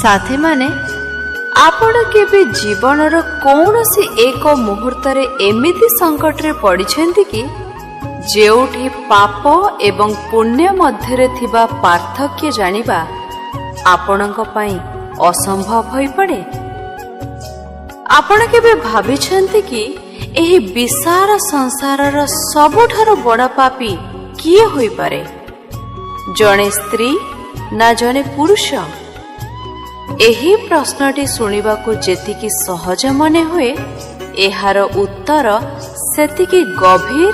ସାଥୀମାନେ, ଆପଣ କେବେ ଜୀବନର କୌଣସି ଏକ ମୁହୂର୍ତ୍ତରେ ଏମିତି ସଙ୍କଟରେ ପଡ଼ିଛନ୍ତି କି, ଯେଉଁଠି ପାପ ଏବଂ ପୁଣ୍ୟ ମଧ୍ୟରେ ଥିବା ପାର୍ଥକ୍ୟ ଜାଣିବା ଆପଣଙ୍କ ପାଇଁ ଅସମ୍ଭବ ହୋଇପଡ଼େ? ଆପଣ କେବେ ଭାବିଛନ୍ତି କି, ଏହି ବିଶାଳ ସଂସାରର ସବୁଠାରୁ ବଡ଼ ପାପୀ କିଏ ହୋଇପାରେ? ଜଣେ ସ୍ତ୍ରୀ ନା ଜଣେ ପୁରୁଷ? ଏହି ପ୍ରଶ୍ନଟି ଶୁଣିବାକୁ ଯେତିକି ସହଜ ମନେ ହୁଏ, ଏହାର ଉତ୍ତର ସେତିକି ଗଭୀର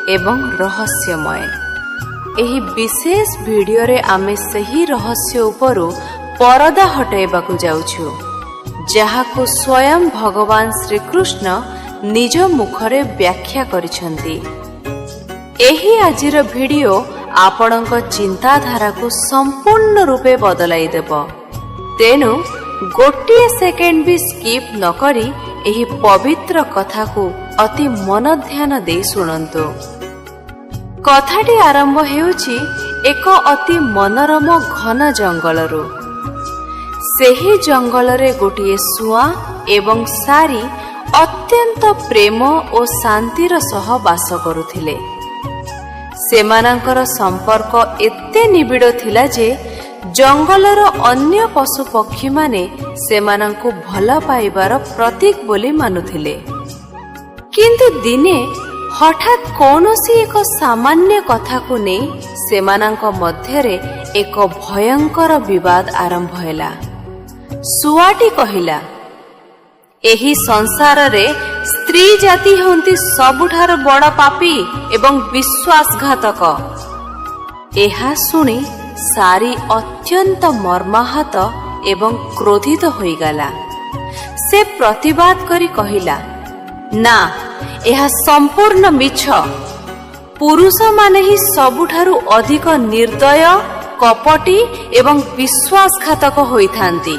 ଏବଂ ରହସ୍ୟମୟ। ଏହି ବିଶେଷ ଭିଡିଓରେ ଆମେ ସେହି ରହସ୍ୟ ଉପରୁ ପରଦା ହଟାଇବାକୁ ଯାଉଛୁ, ଯାହାକୁ ସ୍ୱୟଂ ଭଗବାନ ଶ୍ରୀକୃଷ୍ଣ ନିଜ ମୁଖରେ ବ୍ୟାଖ୍ୟା କରିଛନ୍ତି। ଏହି ଆଜିର ଭିଡିଓ ଆପଣଙ୍କ ଚିନ୍ତାଧାରାକୁ ସମ୍ପୂର୍ଣ୍ଣ ରୂପେ ବଦଳାଇ ଦେବ। ତେଣୁ ଗୋଟିଏ ସେକେଣ୍ଡ ବି ସ୍କିପ୍ ନ କରି ଏହି ପବିତ୍ର କଥାକୁ ଅତି ମନ ଧ୍ୟାନ ଦେଇ ଶୁଣନ୍ତୁ। କଥାଟି ଆରମ୍ଭ ହେଉଛି ଏକ ଅତି ମନୋରମ ଘନ ଜଙ୍ଗଲରୁ। ସେହି ଜଙ୍ଗଲରେ ଗୋଟିଏ ଶୁଆ ଏବଂ ଶାରୀ ଅତ୍ୟନ୍ତ ପ୍ରେମ ଓ ଶାନ୍ତିର ସହ ବାସ କରୁଥିଲେ। ସେମାନଙ୍କର ସମ୍ପର୍କ ଏତେ ନିବିଡ଼ ଥିଲା ଯେ ଜଙ୍ଗଲର ଅନ୍ୟ ପଶୁ ପକ୍ଷୀମାନେ ସେମାନଙ୍କୁ ଭଲ ପାଇବାର ପ୍ରତୀକ ବୋଲି ମାନୁଥିଲେ। କିନ୍ତୁ ଦିନେ ହଠାତ୍ କୌଣସି ଏକ ସାମାନ୍ୟ କଥାକୁ ନେଇ ସେମାନଙ୍କ ମଧ୍ୟରେ ଏକ ଭୟଙ୍କର ବିବାଦ ଆରମ୍ଭ ହେଲା। ଶୁଆଟି କହିଲା, "ଏହି ସଂସାରରେ ସ୍ତ୍ରୀ ଜାତି ହେଉନ୍ତି ସବୁଠାରୁ ବଡ଼ ପାପୀ ଏବଂ ବିଶ୍ୱାସଘାତକ।" ଏହା ଶୁଣି ଶାରୀ ଅତ୍ୟନ୍ତ ମର୍ମାହତ ଏବଂ କ୍ରୋଧିତ ହୋଇଗଲା। ସେ ପ୍ରତିବାଦ କରି କହିଲା, "ନା, ଏହା ସମ୍ପୂର୍ଣ୍ଣ ମିଛ। ପୁରୁଷମାନେ ହିଁ ସବୁଠାରୁ ଅଧିକ ନିର୍ଦ୍ଦୟ, କପଟୀ ଏବଂ ବିଶ୍ୱାସଘାତକ ହୋଇଥାନ୍ତି।"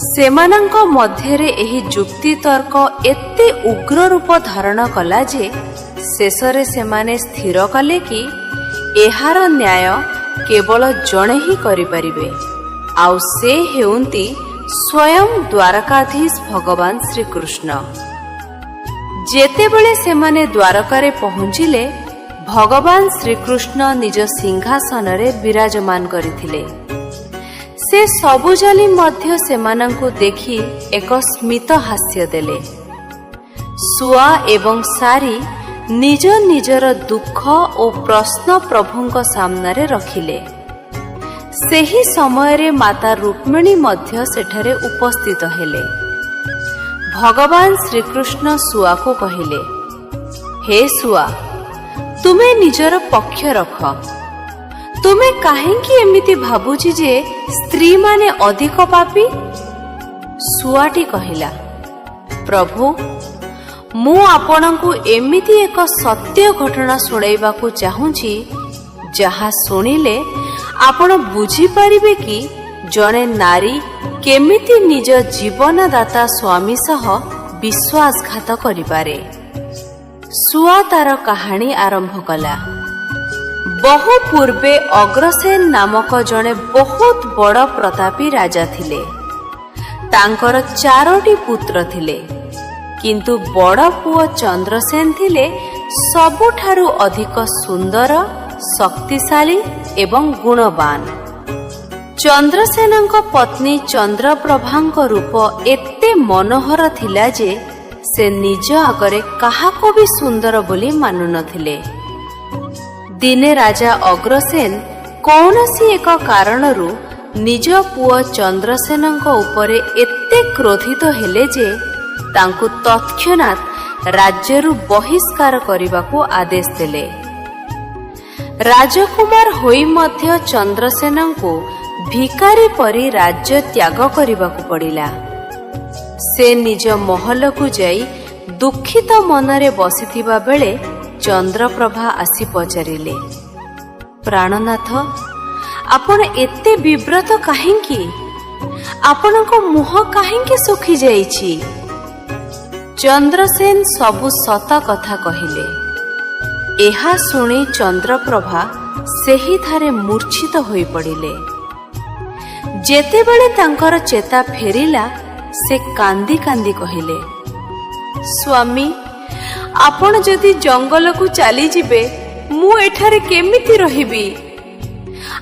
ସେମାନଙ୍କ ମଧ୍ୟରେ ଏହି ଯୁକ୍ତିତର୍କ ଏତେ ଉଗ୍ର ରୂପ ଧାରଣ କଲା ଯେ ଶେଷରେ ସେମାନେ ସ୍ଥିର କଲେ କି ଏହାର ନ୍ୟାୟ କେବଳ ଜଣେ ହିଁ କରିପାରିବେ, ଆଉ ସେ ହେଉନ୍ତି ସ୍ୱୟଂ ଦ୍ୱାରକାଧୀଶ ଭଗବାନ ଶ୍ରୀକୃଷ୍ଣ। ଯେତେବେଳେ ସେମାନେ ଦ୍ୱାରକାରେ ପହଞ୍ଚିଲେ, ଭଗବାନ ଶ୍ରୀକୃଷ୍ଣ ନିଜ ସିଂହାସନରେ ବିରାଜମାନ କରିଥିଲେ। ସେ ସବୁଜାନି ମଧ୍ୟ ସେମାନଙ୍କୁ ଦେଖି ଏକ ସ୍ମିତ ହାସ୍ୟ ଦେଲେ। ଶୁଆ ଏବଂ ଶାରୀ ନିଜ ନିଜର ଦୁଃଖ ଓ ପ୍ରଶ୍ନ ପ୍ରଭୁଙ୍କ ସାମ୍ନାରେ ରଖିଲେ। ସେହି ସମୟରେ ମାତା ରୁକ୍ମିଣୀ ମଧ୍ୟ ସେଠାରେ ଉପସ୍ଥିତ ହେଲେ। ଭଗବାନ ଶ୍ରୀକୃଷ୍ଣ ଶୁଆକୁ କହିଲେ, "ହେ ଶୁଆ, ତୁମେ ନିଜର ପକ୍ଷ ରଖ। ତୁମେ କାହିଁକି ଏମିତି ଭାବୁଛି ଯେ ସ୍ତ୍ରୀମାନେ ଅଧିକ ପାପୀ?" ଶୁଆଟି କହିଲା, "ପ୍ରଭୁ, ମୁଁ ଆପଣଙ୍କୁ ଏମିତି ଏକ ସତ୍ୟ ଘଟଣା ଶୁଣାଇବାକୁ ଚାହୁଁଛି, ଯାହା ଶୁଣିଲେ ଆପଣ ବୁଝିପାରିବେ କି ଜଣେ ନାରୀ କେମିତି ନିଜ ଜୀବନଦାତା ସ୍ୱାମୀ ସହ ବିଶ୍ୱାସଘାତ କରିପାରେ।" ଶୁଆ ତାର କାହାଣୀ ଆରମ୍ଭ କଲା। ବହୁ ପୂର୍ବେ ଅଗ୍ରସେନ ନାମକ ଜଣେ ବହୁତ ବଡ଼ ପ୍ରତାପୀ ରାଜା ଥିଲେ। ତାଙ୍କର ଚାରୋଟି ପୁତ୍ର ଥିଲେ, କିନ୍ତୁ ବଡ଼ ପୁଅ ଚନ୍ଦ୍ରସେନ ଥିଲେ ସବୁଠାରୁ ଅଧିକ ସୁନ୍ଦର, ଶକ୍ତିଶାଳୀ ଏବଂ ଗୁଣବାନ। ଚନ୍ଦ୍ରସେନଙ୍କ ପତ୍ନୀ ଚନ୍ଦ୍ରପ୍ରଭାଙ୍କ ରୂପ ଏତେ ମନୋହର ଥିଲା ଯେ ସେ ନିଜ ଆଗରେ କାହାକୁ ବି ସୁନ୍ଦର ବୋଲି ମାନୁନଥିଲେ। ଦିନେ ରାଜା ଅଗ୍ରସେନ କୌଣସି ଏକ କାରଣରୁ ନିଜ ପୁଅ ଚନ୍ଦ୍ରସେନଙ୍କ ଉପରେ ଏତେ କ୍ରୋଧିତ ହେଲେ ଯେ ତାଙ୍କୁ ତତ୍କ୍ଷଣାତ୍ ରାଜ୍ୟରୁ ବହିଷ୍କାର କରିବାକୁ ଆଦେଶ ଦେଲେ। ରାଜକୁମାର ହୋଇ ମଧ୍ୟ ଚନ୍ଦ୍ରସେନଙ୍କୁ ଭିକାରୀ ପରି ରାଜ୍ୟ ତ୍ୟାଗ କରିବାକୁ ପଡ଼ିଲା। ସେ ନିଜ ମହଲକୁ ଯାଇ ଦୁଃଖିତ ମନରେ ବସିଥିବା ବେଳେ ଚନ୍ଦ୍ରପ୍ରଭା ଆସି ପଚାରିଲେ, "ପ୍ରାଣନାଥ, ଆପଣ ଏତେ ବିବ୍ରତ କାହିଁକି? ଆପଣଙ୍କ ମୁହଁ କାହିଁକି ଶୁଖିଯାଇଛି?" ଚନ୍ଦ୍ରସେନ ସବୁ ସତ କଥା କହିଲେ। ଏହା ଶୁଣି ଚନ୍ଦ୍ରପ୍ରଭା ସେହିଠାରେ ମୂର୍ଚ୍ଛିତ ହୋଇପଡ଼ିଲେ। ଯେତେବେଳେ ତାଙ୍କର ଚେତା ଫେରିଲା, ସେ କାନ୍ଦି କାନ୍ଦି କହିଲେ, "ସ୍ୱାମୀ, ଆପଣ ଯଦି ଜଙ୍ଗଲକୁ ଚାଲିଯିବେ, ମୁଁ ଏଠାରେ କେମିତି ରହିବି?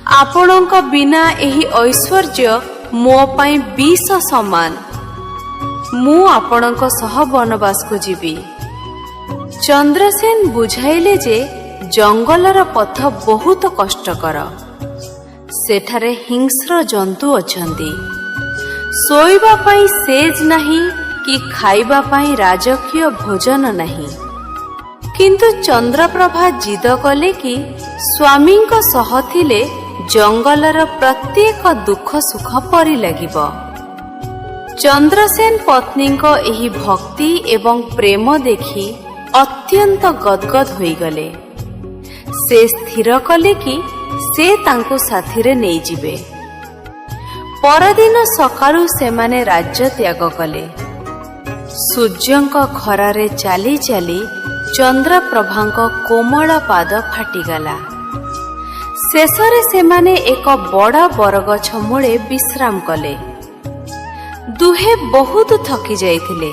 ଆପଣଙ୍କ ବିନା ଏହି ଐଶ୍ୱର୍ଯ୍ୟ ମୋ ପାଇଁ ବିଷ ସମାନ। ମୁଁ ଆପଣଙ୍କ ସହ ବନବାସକୁ ଯିବି।" ଚନ୍ଦ୍ରସେନ ବୁଝାଇଲେ ଯେ ଜଙ୍ଗଲର ପଥ ବହୁତ କଷ୍ଟକର। ସେଠାରେ ହିଂସ୍ର ଜନ୍ତୁ ଅଛନ୍ତି। ଶୋଇବା ପାଇଁ ଶେଜ ନାହିଁ କି ଖାଇବା ପାଇଁ ରାଜକୀୟ ଭୋଜନ ନାହିଁ। କିନ୍ତୁ ଚନ୍ଦ୍ରପ୍ରଭା ଜିଦ କଲେ କି ସ୍ୱାମୀଙ୍କ ସହ ଥିଲେ ଜଙ୍ଗଲର ପ୍ରତ୍ୟେକ ଦୁଃଖ ସୁଖ ପରି ଲାଗିବ। ଚନ୍ଦ୍ରସେନ ପତ୍ନୀଙ୍କ ଏହି ଭକ୍ତି ଏବଂ ପ୍ରେମ ଦେଖି ଅତ୍ୟନ୍ତ ଗଦଗଦ ହୋଇଗଲେ। ସେ ସ୍ଥିର କଲେ କି ସେ ତାଙ୍କୁ ସାଥିରେ ନେଇଯିବେ। ପରଦିନ ସକାଳୁ ସେମାନେ ରାଜ୍ୟ ତ୍ୟାଗ କଲେ। ସୂର୍ଯ୍ୟଙ୍କ ଖରାରେ ଚାଲି ଚାଲି ଚନ୍ଦ୍ରପ୍ରଭାଙ୍କ କୋମଳ ପାଦ ଫାଟିଗଲା। ଶେଷରେ ସେମାନେ ଏକ ବଡ଼ ବରଗଛ ମୂଳେ ବିଶ୍ରାମ କଲେ। ଦୁହେଁ ବହୁତ ଥକି ଯାଇଥିଲେ,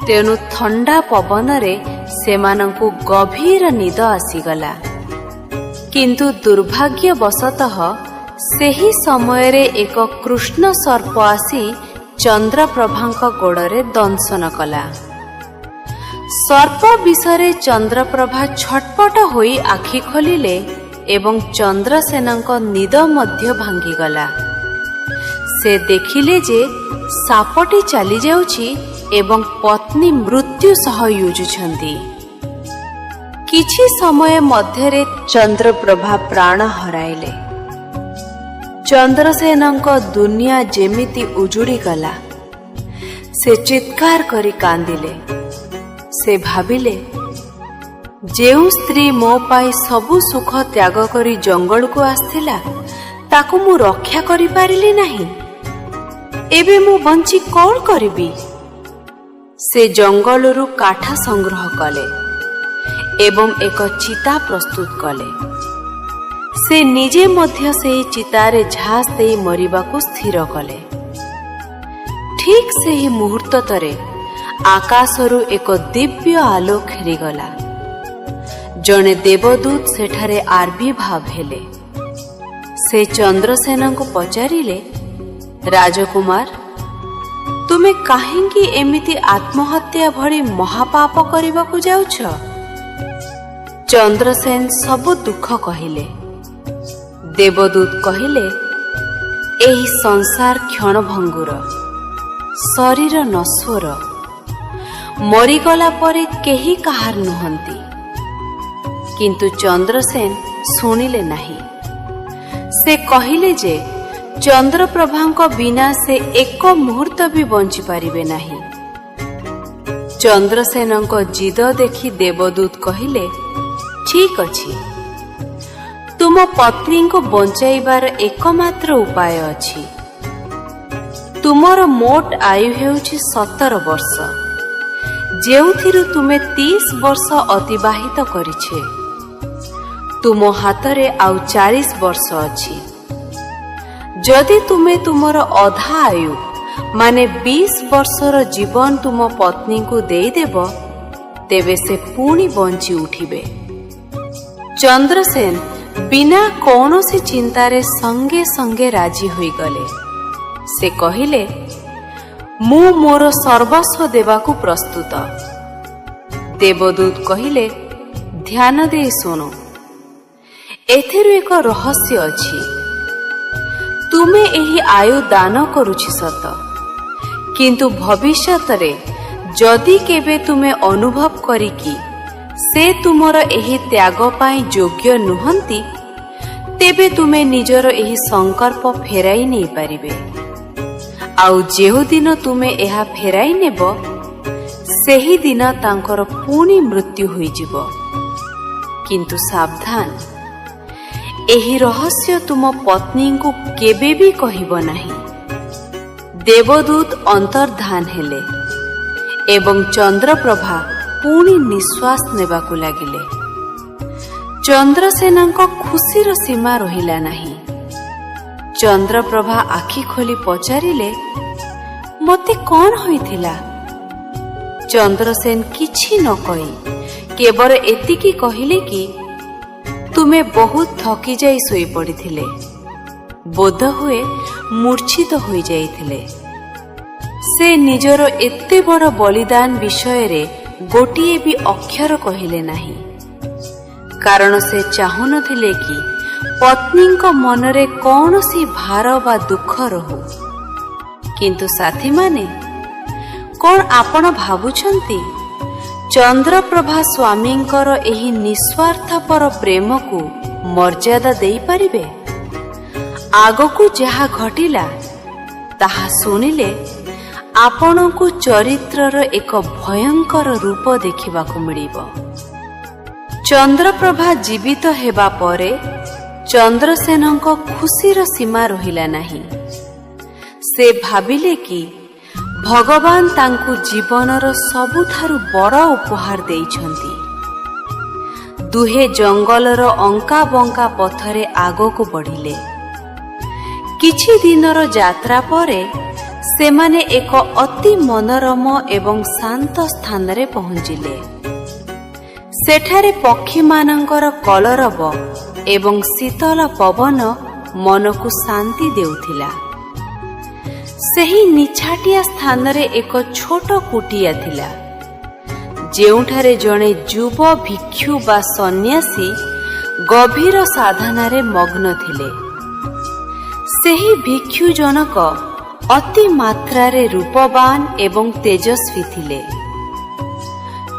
ତେଣୁ ଥଣ୍ଡା ପବନରେ ସେମାନଙ୍କୁ ଗଭୀର ନିଦ ଆସିଗଲା। କିନ୍ତୁ ଦୁର୍ଭାଗ୍ୟବଶତଃ ସେହି ସମୟରେ ଏକ କୃଷ୍ଣ ସର୍ପ ଆସି ଚନ୍ଦ୍ରପ୍ରଭାଙ୍କ ଗୋଡ଼ରେ ଦଂଶନ କଲା। ସର୍ପ ବିଷରେ ଚନ୍ଦ୍ରପ୍ରଭା ଛଟପଟ ହୋଇ ଆଖି ଖୋଲିଲେ ଏବଂ ଚନ୍ଦ୍ରସେନଙ୍କ ନିଦ ମଧ୍ୟ ଭାଙ୍ଗିଗଲା। ସେ ଦେଖିଲେ ଯେ ସାପଟି ଚାଲିଯାଉଛି ଏବଂ ପତ୍ନୀ ମୃତ୍ୟୁ ସହ ଯୁଝୁଛନ୍ତି। କିଛି ସମୟ ମଧ୍ୟରେ ଚନ୍ଦ୍ରପ୍ରଭା ପ୍ରାଣ ହରାଇଲେ। ଚନ୍ଦ୍ରସେନଙ୍କ ଦୁନିଆ ଯେମିତି ଉଜୁଡ଼ିଗଲା। ସେ ଚିତ୍କାର କରି କାନ୍ଦିଲେ। ସେ ଭାବିଲେ, ଯେଉଁ ସ୍ତ୍ରୀ ମୋ ପାଇଁ ସବୁ ସୁଖ ତ୍ୟାଗ କରି ଜଙ୍ଗଲକୁ ଆସିଥିଲା, ତାକୁ ମୁଁ ରକ୍ଷା କରିପାରିଲି ନାହିଁ। ଏବେ ମୁଁ ବଞ୍ଚି କଣ କରିବି? ସେ ଜଙ୍ଗଲରୁ କାଠ ସଂଗ୍ରହ କଲେ ଏବଂ ଏକ ଚିତା ପ୍ରସ୍ତୁତ କଲେ। ସେ ନିଜେ ମଧ୍ୟ ସେହି ଚିତାରେ ଝାସ ଦେଇ ମରିବାକୁ ସ୍ଥିର କଲେ। ଠିକ୍ ସେହି ମୁହୂର୍ତ୍ତରେ ଆକାଶରୁ ଏକ ଦିବ୍ୟ ଆଲୋକ ଖେଳିଗଲା। ଜଣେ ଦେବଦୂତ ସେଠାରେ ଆବିର୍ଭାବ ହେଲେ। ସେ ଚନ୍ଦ୍ରସେନଙ୍କୁ ପଚାରିଲେ, "ରାଜକୁମାର, ତୁମେ କାହିଁକି ଏମିତି ଆତ୍ମହତ୍ୟା ଭଳି ମହାପାପ କରିବାକୁ ଯାଉଛ?" ଚନ୍ଦ୍ରସେନ ସବୁ ଦୁଃଖ କହିଲେ। ଦେବଦୂତ କହିଲେ, "ଏହି ସଂସାର କ୍ଷଣଭଙ୍ଗୁର, ଶରୀର ନଶ୍ୱର। ମରିଗଲା ପରେ କେହି କାହାର ନୁହନ୍ତି।" କିନ୍ତୁ ଚନ୍ଦ୍ରସେନ ଶୁଣିଲେ ନାହିଁ। ସେ କହିଲେ ଯେ ଚନ୍ଦ୍ରପ୍ରଭାଙ୍କ ବିନା ସେ ଏକ ମୁହୂର୍ତ୍ତ ବି ବଞ୍ଚିପାରିବେ ନାହିଁ। ଚନ୍ଦ୍ରସେନଙ୍କ ଜିଦ ଦେଖି ଦେବଦୂତ କହିଲେ, "ଠିକ୍ ଅଛି, ତୁମ ପତ୍ନୀଙ୍କୁ ବଞ୍ଚାଇବାର ଏକମାତ୍ର ଉପାୟ ଅଛି। ତୁମର ମୋଟ ଆୟୁ ହେଉଛି 17 ବର୍ଷ, ଯେଉଁଥିରୁ ତୁମେ 30 ବର୍ଷ ଅତିବାହିତ କରିଛ। ତୁମ ହାତରେ ଆଉ 40 ବର୍ଷ ଅଛି। ଯଦି ତୁମେ ତୁମର ଅଧା ଆୟୁ, ମାନେ 20 ବର୍ଷର ଜୀବନ ତୁମ ପତ୍ନୀଙ୍କୁ ଦେଇଦେବ, ତେବେ ସେ ପୁଣି ବଞ୍ଚି ଉଠିବେ।" ଚନ୍ଦ୍ରସେନ ବିନା କୌଣସି ଚିନ୍ତାରେ ସଙ୍ଗେ ସଙ୍ଗେ ରାଜି ହୋଇଗଲେ। ସେ କହିଲେ, "ମୁଁ ମୋର ସର୍ବସ୍ୱ ଦେବାକୁ ପ୍ରସ୍ତୁତ।" ଦେବଦୂତ କହିଲେ, "ଧ୍ୟାନ ଦେଇ ଶୁଣୁ, ଏଥିରୁ ଏକ ରହସ୍ୟ ଅଛି। ତୁମେ ଏହି ଆୟୁ ଦାନ କରୁଛ ସତ, କିନ୍ତୁ ଭବିଷ୍ୟତରେ ଯଦି କେବେ ତୁମେ ଅନୁଭବ କରିକି ସେ ତୁମର ଏହି ତ୍ୟାଗ ପାଇଁ ଯୋଗ୍ୟ ନୁହନ୍ତି, ତେବେ ତୁମେ ନିଜର ଏହି ସଂକଳ୍ପ ଫେରାଇ ନେଇପାରିବେ। ଆଉ ଯେଉଁଦିନ ତୁମେ ଏହା ଫେରାଇ ନେବ, ସେହିଦିନ ତାଙ୍କର ପୁଣି ମୃତ୍ୟୁ ହୋଇଯିବ। କିନ୍ତୁ ସାବଧାନ, ଏହି ରହସ୍ୟ ତୁମ ପତ୍ନୀଙ୍କୁ କେବେ ବି କହିବ ନାହିଁ।" ଦେବଦୂତ ଅନ୍ତର୍ଧାନ ହେଲେ ଏବଂ ଚନ୍ଦ୍ରପ୍ରଭା ପୁଣି ନିଶ୍ୱାସ ନେବାକୁ ଲାଗିଲେ। ଚନ୍ଦ୍ରସେନଙ୍କ ଖୁସିର ସୀମା ରହିଲା ନାହିଁ। ଚନ୍ଦ୍ରପ୍ରଭା ଆଖି ଖୋଲି ପଚାରିଲେ, "ମୋତେ କଣ ହୋଇଥିଲା?" ଚନ୍ଦ୍ରସେନ କିଛି ନ କହି କେବଳ ଏତିକି କହିଲେ କି ତୁମେ ବହୁତ ଥକି ଯାଇ ଶୋଇପଡ଼ିଥିଲେ, ବୋଧହୁଏ ମୂର୍ଚ୍ଛିତ ହୋଇଯାଇଥିଲେ। ସେ ନିଜର ଏତେ ବଡ଼ ବଳିଦାନ ବିଷୟରେ ଗୋଟିଏ ବି ଅକ୍ଷର କହିଲେ ନାହିଁ, କାରଣ ସେ ଚାହୁଁନଥିଲେ କି ପତ୍ନୀଙ୍କ ମନରେ କୌଣସି ଭାର ବା ଦୁଃଖ ରହୁ। କିନ୍ତୁ ସାଥୀମାନେ, କଣ ଆପଣ ଭାବୁଛନ୍ତି ଚନ୍ଦ୍ରପ୍ରଭା ସ୍ୱାମୀଙ୍କର ଏହି ନିସ୍ୱାର୍ଥପର ପ୍ରେମକୁ ମର୍ଯ୍ୟାଦା ଦେଇପାରିବେ? ଆଗକୁ ଯାହା ଘଟିଲା, ତାହା ଶୁଣିଲେ ଆପଣଙ୍କୁ ଚରିତ୍ରର ଏକ ଭୟଙ୍କର ରୂପ ଦେଖିବାକୁ ମିଳିବ। ଚନ୍ଦ୍ରପ୍ରଭା ଜୀବିତ ହେବା ପରେ ଚନ୍ଦ୍ରସେନଙ୍କ ଖୁସିର ସୀମା ରହିଲା ନାହିଁ। ସେ ଭାବିଲେ କି ଭଗବାନ ତାଙ୍କୁ ଜୀବନର ସବୁଠାରୁ ବଡ଼ ଉପହାର ଦେଇଛନ୍ତି। ଦୁହେଁ ଜଙ୍ଗଲର ଅଙ୍କା ବଙ୍କା ପଥରେ ଆଗକୁ ବଢ଼ିଲେ। କିଛି ଦିନର ଯାତ୍ରା ପରେ ସେମାନେ ଏକ ଅତି ମନୋରମ ଏବଂ ଶାନ୍ତ ସ୍ଥାନରେ ପହଞ୍ଚିଲେ। ସେଠାରେ ପକ୍ଷୀମାନଙ୍କର କଲରବ ଏବଂ ଶୀତଳ ପବନ ମନକୁ ଶାନ୍ତି ଦେଉଥିଲା। ସେହି ନିଛାଟିଆ ସ୍ଥାନରେ ଏକ ଛୋଟ କୁଟିଆ ଥିଲା, ଯେଉଁଠାରେ ଜଣେ ଯୁବ ଭିକ୍ଷୁ ବା ସନ୍ନ୍ୟାସୀ ଗଭୀର ସାଧନାରେ ମଗ୍ନ ଥିଲେ। ସେହି ଭିକ୍ଷୁ ଜଣକ ଅତି ମାତ୍ରାରେ ରୂପବାନ ଏବଂ ତେଜସ୍ୱୀ ଥିଲେ।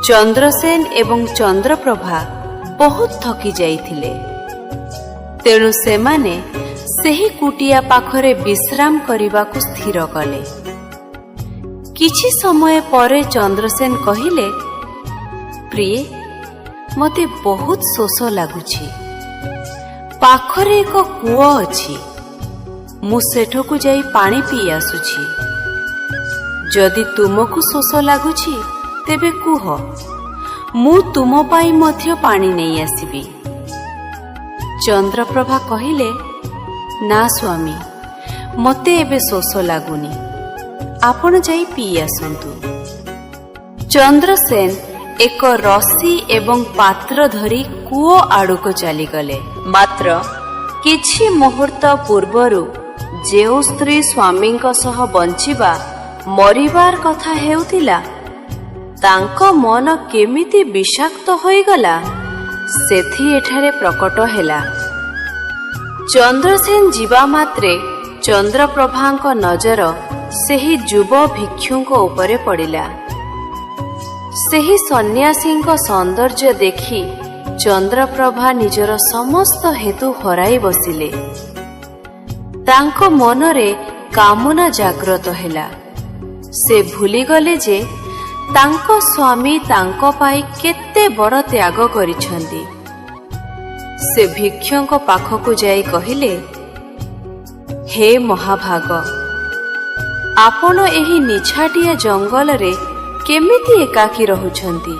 ଚନ୍ଦ୍ରସେନ ଏବଂ ଚନ୍ଦ୍ରପ୍ରଭା ବହୁତ ଥକି ଯାଇଥିଲେ, ତେଣୁ ସେମାନେ ସେହି କୁଟିଆ ପାଖରେ ବିଶ୍ରାମ କରିବାକୁ ସ୍ଥିର କଲେ। କିଛି ସମୟ ପରେ ଚନ୍ଦ୍ରସେନ କହିଲେ, "ପ୍ରିୟେ, ମୋତେ ବହୁତ ଶୋଷ ଲାଗୁଛି। ପାଖରେ ଏକ କୂଅ ଅଛି। ମୁଁ ସେଠାକୁ ଯାଇ ପାଣି ପିଇ ଆସୁଛି। ଯଦି ତୁମକୁ ଶୋଷ ଲାଗୁଛି, ତେବେ କୁହ, ମୁଁ ତୁମ ପାଇଁ ମଧ୍ୟ ପାଣି ନେଇ ଆସିବି।" ଚନ୍ଦ୍ରପ୍ରଭା କହିଲେ, "ନା ସ୍ୱାମୀ, ମୋତେ ଏବେ ଶୋଷ ଲାଗୁନି। ଆପଣ ଯାଇ ପିଇ ଆସନ୍ତୁ।" ଚନ୍ଦ୍ରସେନ ଏକ ରସି ଏବଂ ପାତ୍ର ଧରି କୂଅ ଆଡ଼କୁ ଚାଲିଗଲେ। ମାତ୍ର କିଛି ମୁହୂର୍ତ୍ତ ପୂର୍ବରୁ ଯେଉଁ ସ୍ତ୍ରୀ ସ୍ୱାମୀଙ୍କ ସହ ବଞ୍ଚିବା ମରିବାର କଥା ହେଉଥିଲା, ତାଙ୍କ ମନ କେମିତି ବିଷାକ୍ତ ହୋଇଗଲା, ସେଥି ଏଠାରେ ପ୍ରକଟ ହେଲା। ଚନ୍ଦ୍ରସେନ ଯିବା ମାତ୍ରେ ଚନ୍ଦ୍ରପ୍ରଭାଙ୍କ ନଜର ସେହି ଯୁବ ଭିକ୍ଷୁଙ୍କ ଉପରେ ପଡ଼ିଲା। ସେହି ସନ୍ନ୍ୟାସୀଙ୍କ ସୌନ୍ଦର୍ଯ୍ୟ ଦେଖି ଚନ୍ଦ୍ରପ୍ରଭା ନିଜର ସମସ୍ତ ହେତୁ ହରାଇ ବସିଲେ। ତାଙ୍କ ମନରେ କାମନା ଜାଗ୍ରତ ହେଲା। ସେ ଭୁଲିଗଲେ ଯେ ତାଙ୍କ ସ୍ୱାମୀ ତାଙ୍କ ପାଇଁ କେତେ ବଡ଼ ତ୍ୟାଗ କରିଛନ୍ତି। ସେ ଭିକ୍ଷୁଙ୍କ ପାଖକୁ ଯାଇ କହିଲେ, "ହେ ମହାଭାଗ, ଆପଣ ଏହି ନିଛାଟିଆ ଜଙ୍ଗଲରେ କେମିତି ଏକାକୀ ରହୁଛନ୍ତି?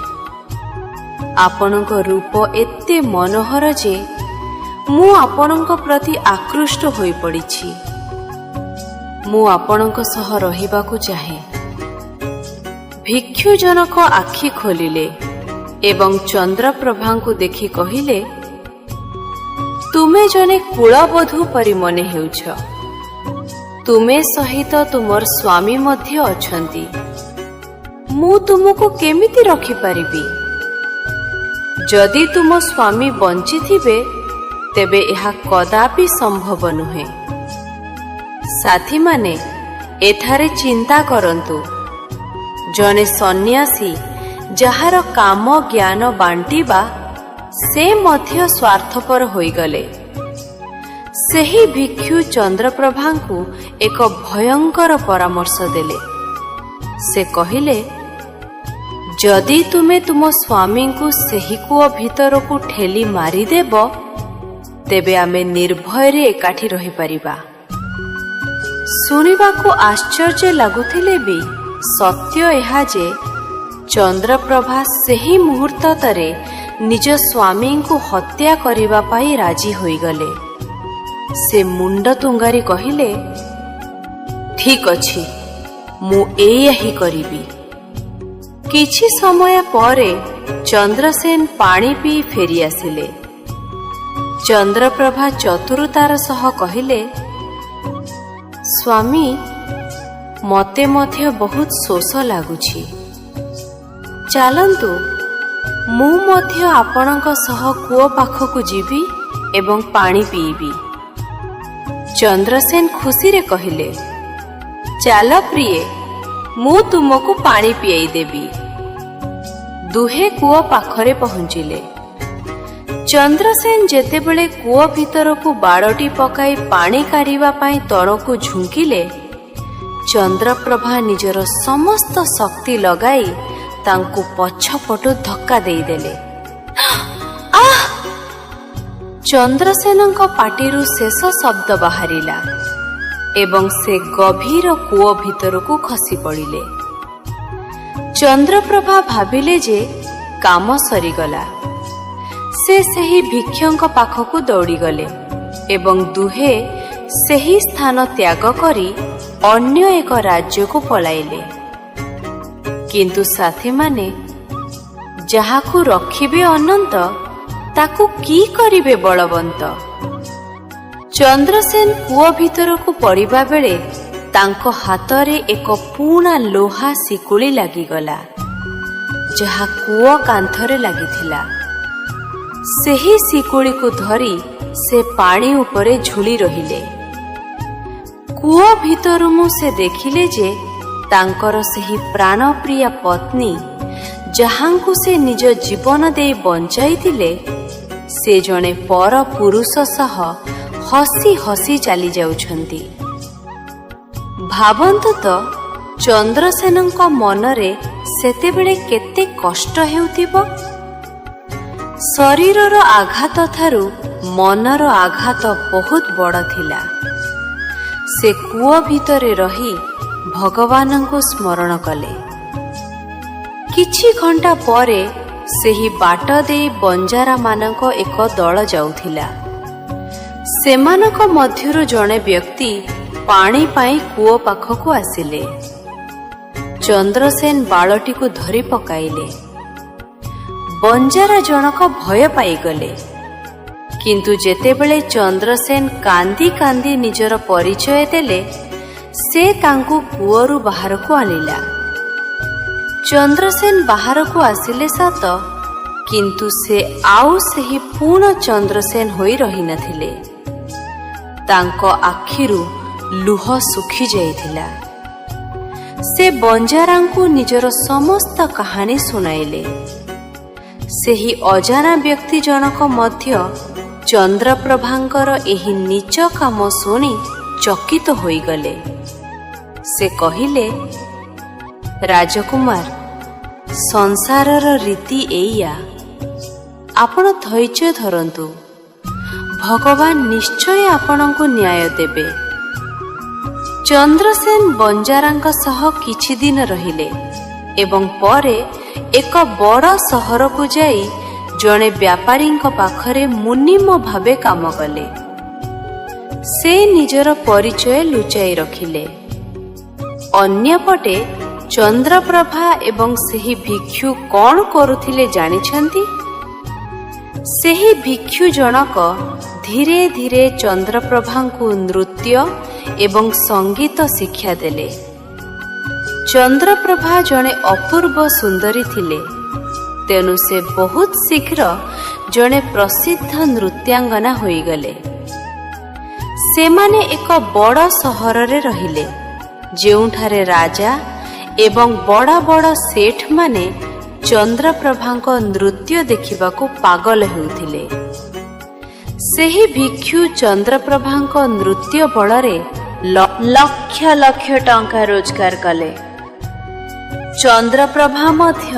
ଆପଣଙ୍କ ରୂପ ଏତେ ମନୋହର ଯେ ମୁଁ ଆପଣଙ୍କ ପ୍ରତି ଆକୃଷ୍ଟ ହୋଇପଡ଼ିଛି। ମୁଁ ଆପଣଙ୍କ ସହ ରହିବାକୁ ଚାହେଁ।" ଭିକ୍ଷୁ ଜଣକ ଆଖି ଖୋଲିଲେ ଏବଂ ଚନ୍ଦ୍ରପ୍ରଭାଙ୍କୁ ଦେଖି କହିଲେ, "ତୁମେ ଜଣେ କୁଳବଧୂ ପରି ମନେ ହେଉଛ। ତୁମେ ସହିତ ତୁମର ସ୍ୱାମୀ ମଧ୍ୟ ଅଛନ୍ତି। ମୁଁ ତୁମକୁ କେମିତି ରଖିପାରିବି? ଯଦି ତୁମ ସ୍ୱାମୀ ବଞ୍ଚିଥିବେ, ତେବେ ଏହା କଦାପି ସମ୍ଭବ ନୁହେଁ।" ସାଥୀମାନେ, ଏଠାରେ ଚିନ୍ତା କରନ୍ତୁ, ଜଣେ ସନ୍ନ୍ୟାସୀ ଯାହାର କାମ ଜ୍ଞାନ ବାଣ୍ଟିବା, ସେ ମଧ୍ୟ ସ୍ୱାର୍ଥପର ହୋଇଗଲେ। ସେହି ଭିକ୍ଷୁ ଚନ୍ଦ୍ରପ୍ରଭାଙ୍କୁ ଏକ ଭୟଙ୍କର ପରାମର୍ଶ ଦେଲେ। ସେ କହିଲେ, "ଯଦି ତୁମେ ତୁମ ସ୍ୱାମୀଙ୍କୁ ସେହି କୂଅ ଭିତରକୁ ଠେଲି ମାରିଦେବ, ତେବେ ଆମେ ନିର୍ଭୟରେ ଏକାଠି ରହିପାରିବା।" ଶୁଣିବାକୁ ଆଶ୍ଚର୍ଯ୍ୟ ଲାଗୁଥିଲେ ବି ସତ୍ୟ ଏହା ଯେ ଚନ୍ଦ୍ରପ୍ରଭା ସେହି ମୁହୂର୍ତ୍ତତରେ ନିଜ ସ୍ୱାମୀଙ୍କୁ ହତ୍ୟା କରିବା ପାଇଁ ରାଜି ହୋଇଗଲେ। ସେ ମୁଣ୍ଡ ତୁଙ୍ଗାରି କହିଲେ, "ଠିକ ଅଛି, ମୁଁ ଏଇଆ ହିଁ କରିବି।" କିଛି ସମୟ ପରେ ଚନ୍ଦ୍ରସେନ ପାଣି ପିଇ ଫେରି ଆସିଲେ। ଚନ୍ଦ୍ରପ୍ରଭା ଚତୁରତାର ସହ କହିଲେ, "ସ୍ୱାମୀ, ମୋତେ ମଧ୍ୟ ବହୁତ ଶୋଷ ଲାଗୁଛି। ଚାଲନ୍ତୁ, ମୁଁ ମଧ୍ୟ ଆପଣଙ୍କ ସହ କୂଅ ପାଖକୁ ଯିବି ଏବଂ ପାଣି ପିଇବି।" ଚନ୍ଦ୍ରସେନ ଖୁସିରେ କହିଲେ, "ଚାଲ ପ୍ରିୟେ, ମୁଁ ତୁମକୁ ପାଣି ପିଆଇ ଦେବି।" ଦୁହେଁ କୂଅ ପାଖରେ ପହଞ୍ଚିଲେ। ଚନ୍ଦ୍ରସେନ ଯେତେବେଳେ କୂଅ ଭିତରକୁ ବାଡ଼ଟି ପକାଇ ପାଣି କାଢ଼ିବା ପାଇଁ ତଳକୁ ଝୁଙ୍କିଲେ, ଚନ୍ଦ୍ରପ୍ରଭା ନିଜର ସମସ୍ତ ଶକ୍ତି ଲଗାଇ ତାଙ୍କୁ ପଛପଟୁ ଧକ୍କା ଦେଇଦେଲେ। "ଆଃ!" ଚନ୍ଦ୍ରସେନଙ୍କ ପାଟିରୁ ଶେଷ ଶବ୍ଦ ବାହାରିଲା ଏବଂ ସେ ଗଭୀର କୂଅ ଭିତରକୁ ଖସି ପଡ଼ିଲେ। ଚନ୍ଦ୍ରପ୍ରଭା ଭାବିଲେ ଯେ କାମ ସରିଗଲା। ସେ ସେହି ଭିକ୍ଷୁଙ୍କ ପାଖକୁ ଦୌଡ଼ିଗଲେ ଏବଂ ଦୁହେଁ ସେହି ସ୍ଥାନ ତ୍ୟାଗ କରି ଅନ୍ୟ ଏକ ରାଜ୍ୟକୁ ପଳାଇଲେ। କିନ୍ତୁ ସାଥୀମାନେ, ଯାହାକୁ ରଖିବେ ଅନନ୍ତ, ତାକୁ କି କରିବେ ବଳବନ୍ତ? ଚନ୍ଦ୍ରସେନ କୂଅ ଭିତରକୁ ପଡ଼ିବା ବେଳେ ତାଙ୍କ ହାତରେ ଏକ ପୁରୁଣା ଲୁହା ଶିକୁଳି ଲାଗିଗଲା, ଯାହା କୂଅ କାନ୍ଥରେ ଲାଗିଥିଲା। ସେହି ଶିକୁଳିକୁ ଧରି ସେ ପାଣି ଉପରେ ଝୁଲି ରହିଲେ। କୂଅ ଭିତରୁ ମୁଁ ସେ ଦେଖିଲେ ଯେ ତାଙ୍କର ସେହି ପ୍ରାଣପ୍ରିୟା ପତ୍ନୀ, ଯାହାଙ୍କୁ ସେ ନିଜ ଜୀବନ ଦେଇ ବଞ୍ଚାଇଥିଲେ, ସେ ଜଣେ ପର ପୁରୁଷ ସହ ହସି ହସି ଚାଲି ଯାଉଛନ୍ତି। ଭାବନ୍ତୁ ତ, ଚନ୍ଦ୍ରସେନଙ୍କ ମନରେ ସେତେବେଳେ କେତେ କଷ୍ଟ ହେଉଥିବ। ଶରୀରର ଆଘାତ ଠାରୁ ମନର ଆଘାତ ବହୁତ ବଡ଼ ଥିଲା। ସେ କୂଅ ଭିତରେ ରହି ଭଗବାନଙ୍କୁ ସ୍ମରଣ କଲେ। କିଛି ଘଣ୍ଟା ପରେ ସେହି ବାଟ ଦେଇ ବଞ୍ଜାରାମାନଙ୍କ ଏକ ଦଳ ଯାଉଥିଲା। ସେମାନଙ୍କ ମଧ୍ୟରୁ ଜଣେ ବ୍ୟକ୍ତି ପାଣି ପାଇଁ କୂଅ ପାଖକୁ ଆସିଲେ। ଚନ୍ଦ୍ରସେନ ବାଳଟିକୁ ଧରି ପକାଇଲେ। ବଞ୍ଜାରା ଜଣକ ଭୟ ପାଇଗଲେ। କିନ୍ତୁ ଯେତେବେଳେ ଚନ୍ଦ୍ରସେନ କାନ୍ଦି କାନ୍ଦି ନିଜର ପରିଚୟ ଦେଲେ, ସେ ତାଙ୍କୁ କୂଅରୁ ବାହାରକୁ ଆଣିଲା। ଚନ୍ଦ୍ରସେନ ବାହାରକୁ ଆସିଲେ ସତ, କିନ୍ତୁ ସେ ଆଉ ସେହି ପୁରୁଣା ଚନ୍ଦ୍ରସେନ ହୋଇ ରହିନଥିଲେ। ତାଙ୍କ ଆଖିରୁ ଲୁହ ଶୁଖି ଯାଇଥିଲା। ସେ ବଞ୍ଜାରାଙ୍କୁ ନିଜର ସମସ୍ତ କାହାଣୀ ଶୁଣାଇଲେ। ସେହି ଅଜାଣା ବ୍ୟକ୍ତି ଜଣକ ମଧ୍ୟ ଚନ୍ଦ୍ରପ୍ରଭାଙ୍କର ଏହି ନୀଚ କାମ ଶୁଣି ଚକିତ ହୋଇଗଲେ। ସେ କହିଲେ, "ରାଜକୁମାର, ସଂସାରର ରୀତି ଏଇଆ। ଆପଣ ଧୈର୍ଯ୍ୟ ଧରନ୍ତୁ, ଭଗବାନ ନିଶ୍ଚୟ ଆପଣଙ୍କୁ ନ୍ୟାୟ ଦେବେ।" ଚନ୍ଦ୍ରସେନ ବଞ୍ଜାରାଙ୍କ ସହ କିଛି ଦିନ ରହିଲେ ଏବଂ ପରେ ଏକ ବଡ଼ ସହରକୁ ଯାଇ ଜଣେ ବ୍ୟାପାରୀଙ୍କ ପାଖରେ ମୁନିମ ଭାବେ କାମ କଲେ। ସେ ନିଜର ପରିଚୟ ଲୁଚାଇ ରଖିଲେ। ଅନ୍ୟପଟେ ଚନ୍ଦ୍ରପ୍ରଭା ଏବଂ ସେହି ଭିକ୍ଷୁ କଣ କରୁଥିଲେ ଜାଣିଛନ୍ତି? ସେହି ଭିକ୍ଷୁ ଜଣକ ଧୀରେ ଧୀରେ ଚନ୍ଦ୍ରପ୍ରଭାଙ୍କୁ ନୃତ୍ୟ ଏବଂ ସଙ୍ଗୀତ ଶିକ୍ଷା ଦେଲେ। ଚନ୍ଦ୍ରପ୍ରଭା ଜଣେ ଅପୂର୍ବ ସୁନ୍ଦରୀ ଥିଲେ, ତେଣୁ ସେ ବହୁତ ଶୀଘ୍ର ଜଣେ ପ୍ରସିଦ୍ଧ ନୃତ୍ୟାଙ୍ଗନା ହୋଇଗଲେ। ସେମାନେ ଏକ ବଡ଼ ସହରରେ ରହିଲେ, ଯେଉଁଠାରେ ରାଜା ଏବଂ ବଡ଼ ବଡ଼ ସେଠମାନେ ଚନ୍ଦ୍ରପ୍ରଭାଙ୍କ ନୃତ୍ୟ ଦେଖିବାକୁ ପାଗଳ ହେଉଥିଲେ। ସେହି ଭିକ୍ଷୁ ଚନ୍ଦ୍ରପ୍ରଭାଙ୍କ ନୃତ୍ୟ ବଳରେ ଲକ୍ଷ ଲକ୍ଷ ଟଙ୍କା ରୋଜଗାର କଲେ। ଚନ୍ଦ୍ରପ୍ରଭା ମଧ୍ୟ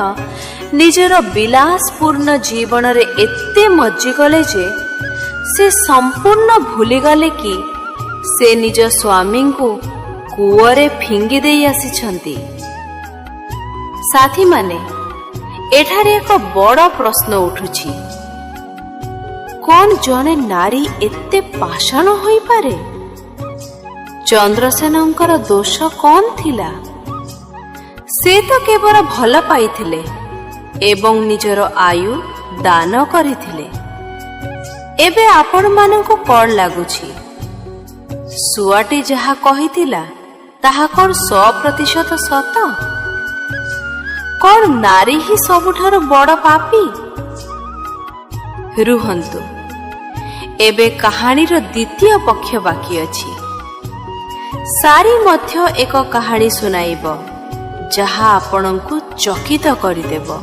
ନିଜର ବିଳାସପୂର୍ଣ୍ଣ ଜୀବନରେ ଏତେ ମଜ୍ଜିଗଲେ ଯେ ସେ ସମ୍ପୂର୍ଣ୍ଣ ଭୁଲିଗଲେ କି ସେ ନିଜ ସ୍ୱାମୀଙ୍କୁ କୂଅରେ ଫିଙ୍ଗି ଦେଇ ଆସିଛନ୍ତି। ସାଥୀମାନେ, ଏଠାରେ ଏକ ବଡ଼ ପ୍ରଶ୍ନ ଉଠୁଛି। କ'ଣ ଜଣେ ନାରୀ ଏତେ ପାଷାଣ ହୋଇପାରେ? ଚନ୍ଦ୍ରସେନଙ୍କର ଦୋଷ କ'ଣ ଥିଲା? ସେ ତ କେବଳ ଭଲ ପାଇଥିଲେ ଏବଂ ନିଜର ଆୟୁ ଦାନ କରିଥିଲେ। ଏବେ ଆପଣମାନଙ୍କୁ କ'ଣ ଲାଗୁଛି? ଶୁଆଟି ଯାହା କହିଥିଲା, ତାହା କ'ଣ 100% ସତ? କ'ଣ ନାରୀ ହିଁ ସବୁଠାରୁ ବଡ଼ ପାପୀ? ରୁହନ୍ତୁ, ଏବେ କାହାଣୀର ଦ୍ୱିତୀୟ ପକ୍ଷ ବାକି ଅଛି। ସାରି ମଧ୍ୟ ଏକ କାହାଣୀ ଶୁଣାଇବ, ଯାହା ଆପଣଙ୍କୁ ଚକିତ କରିଦେବ।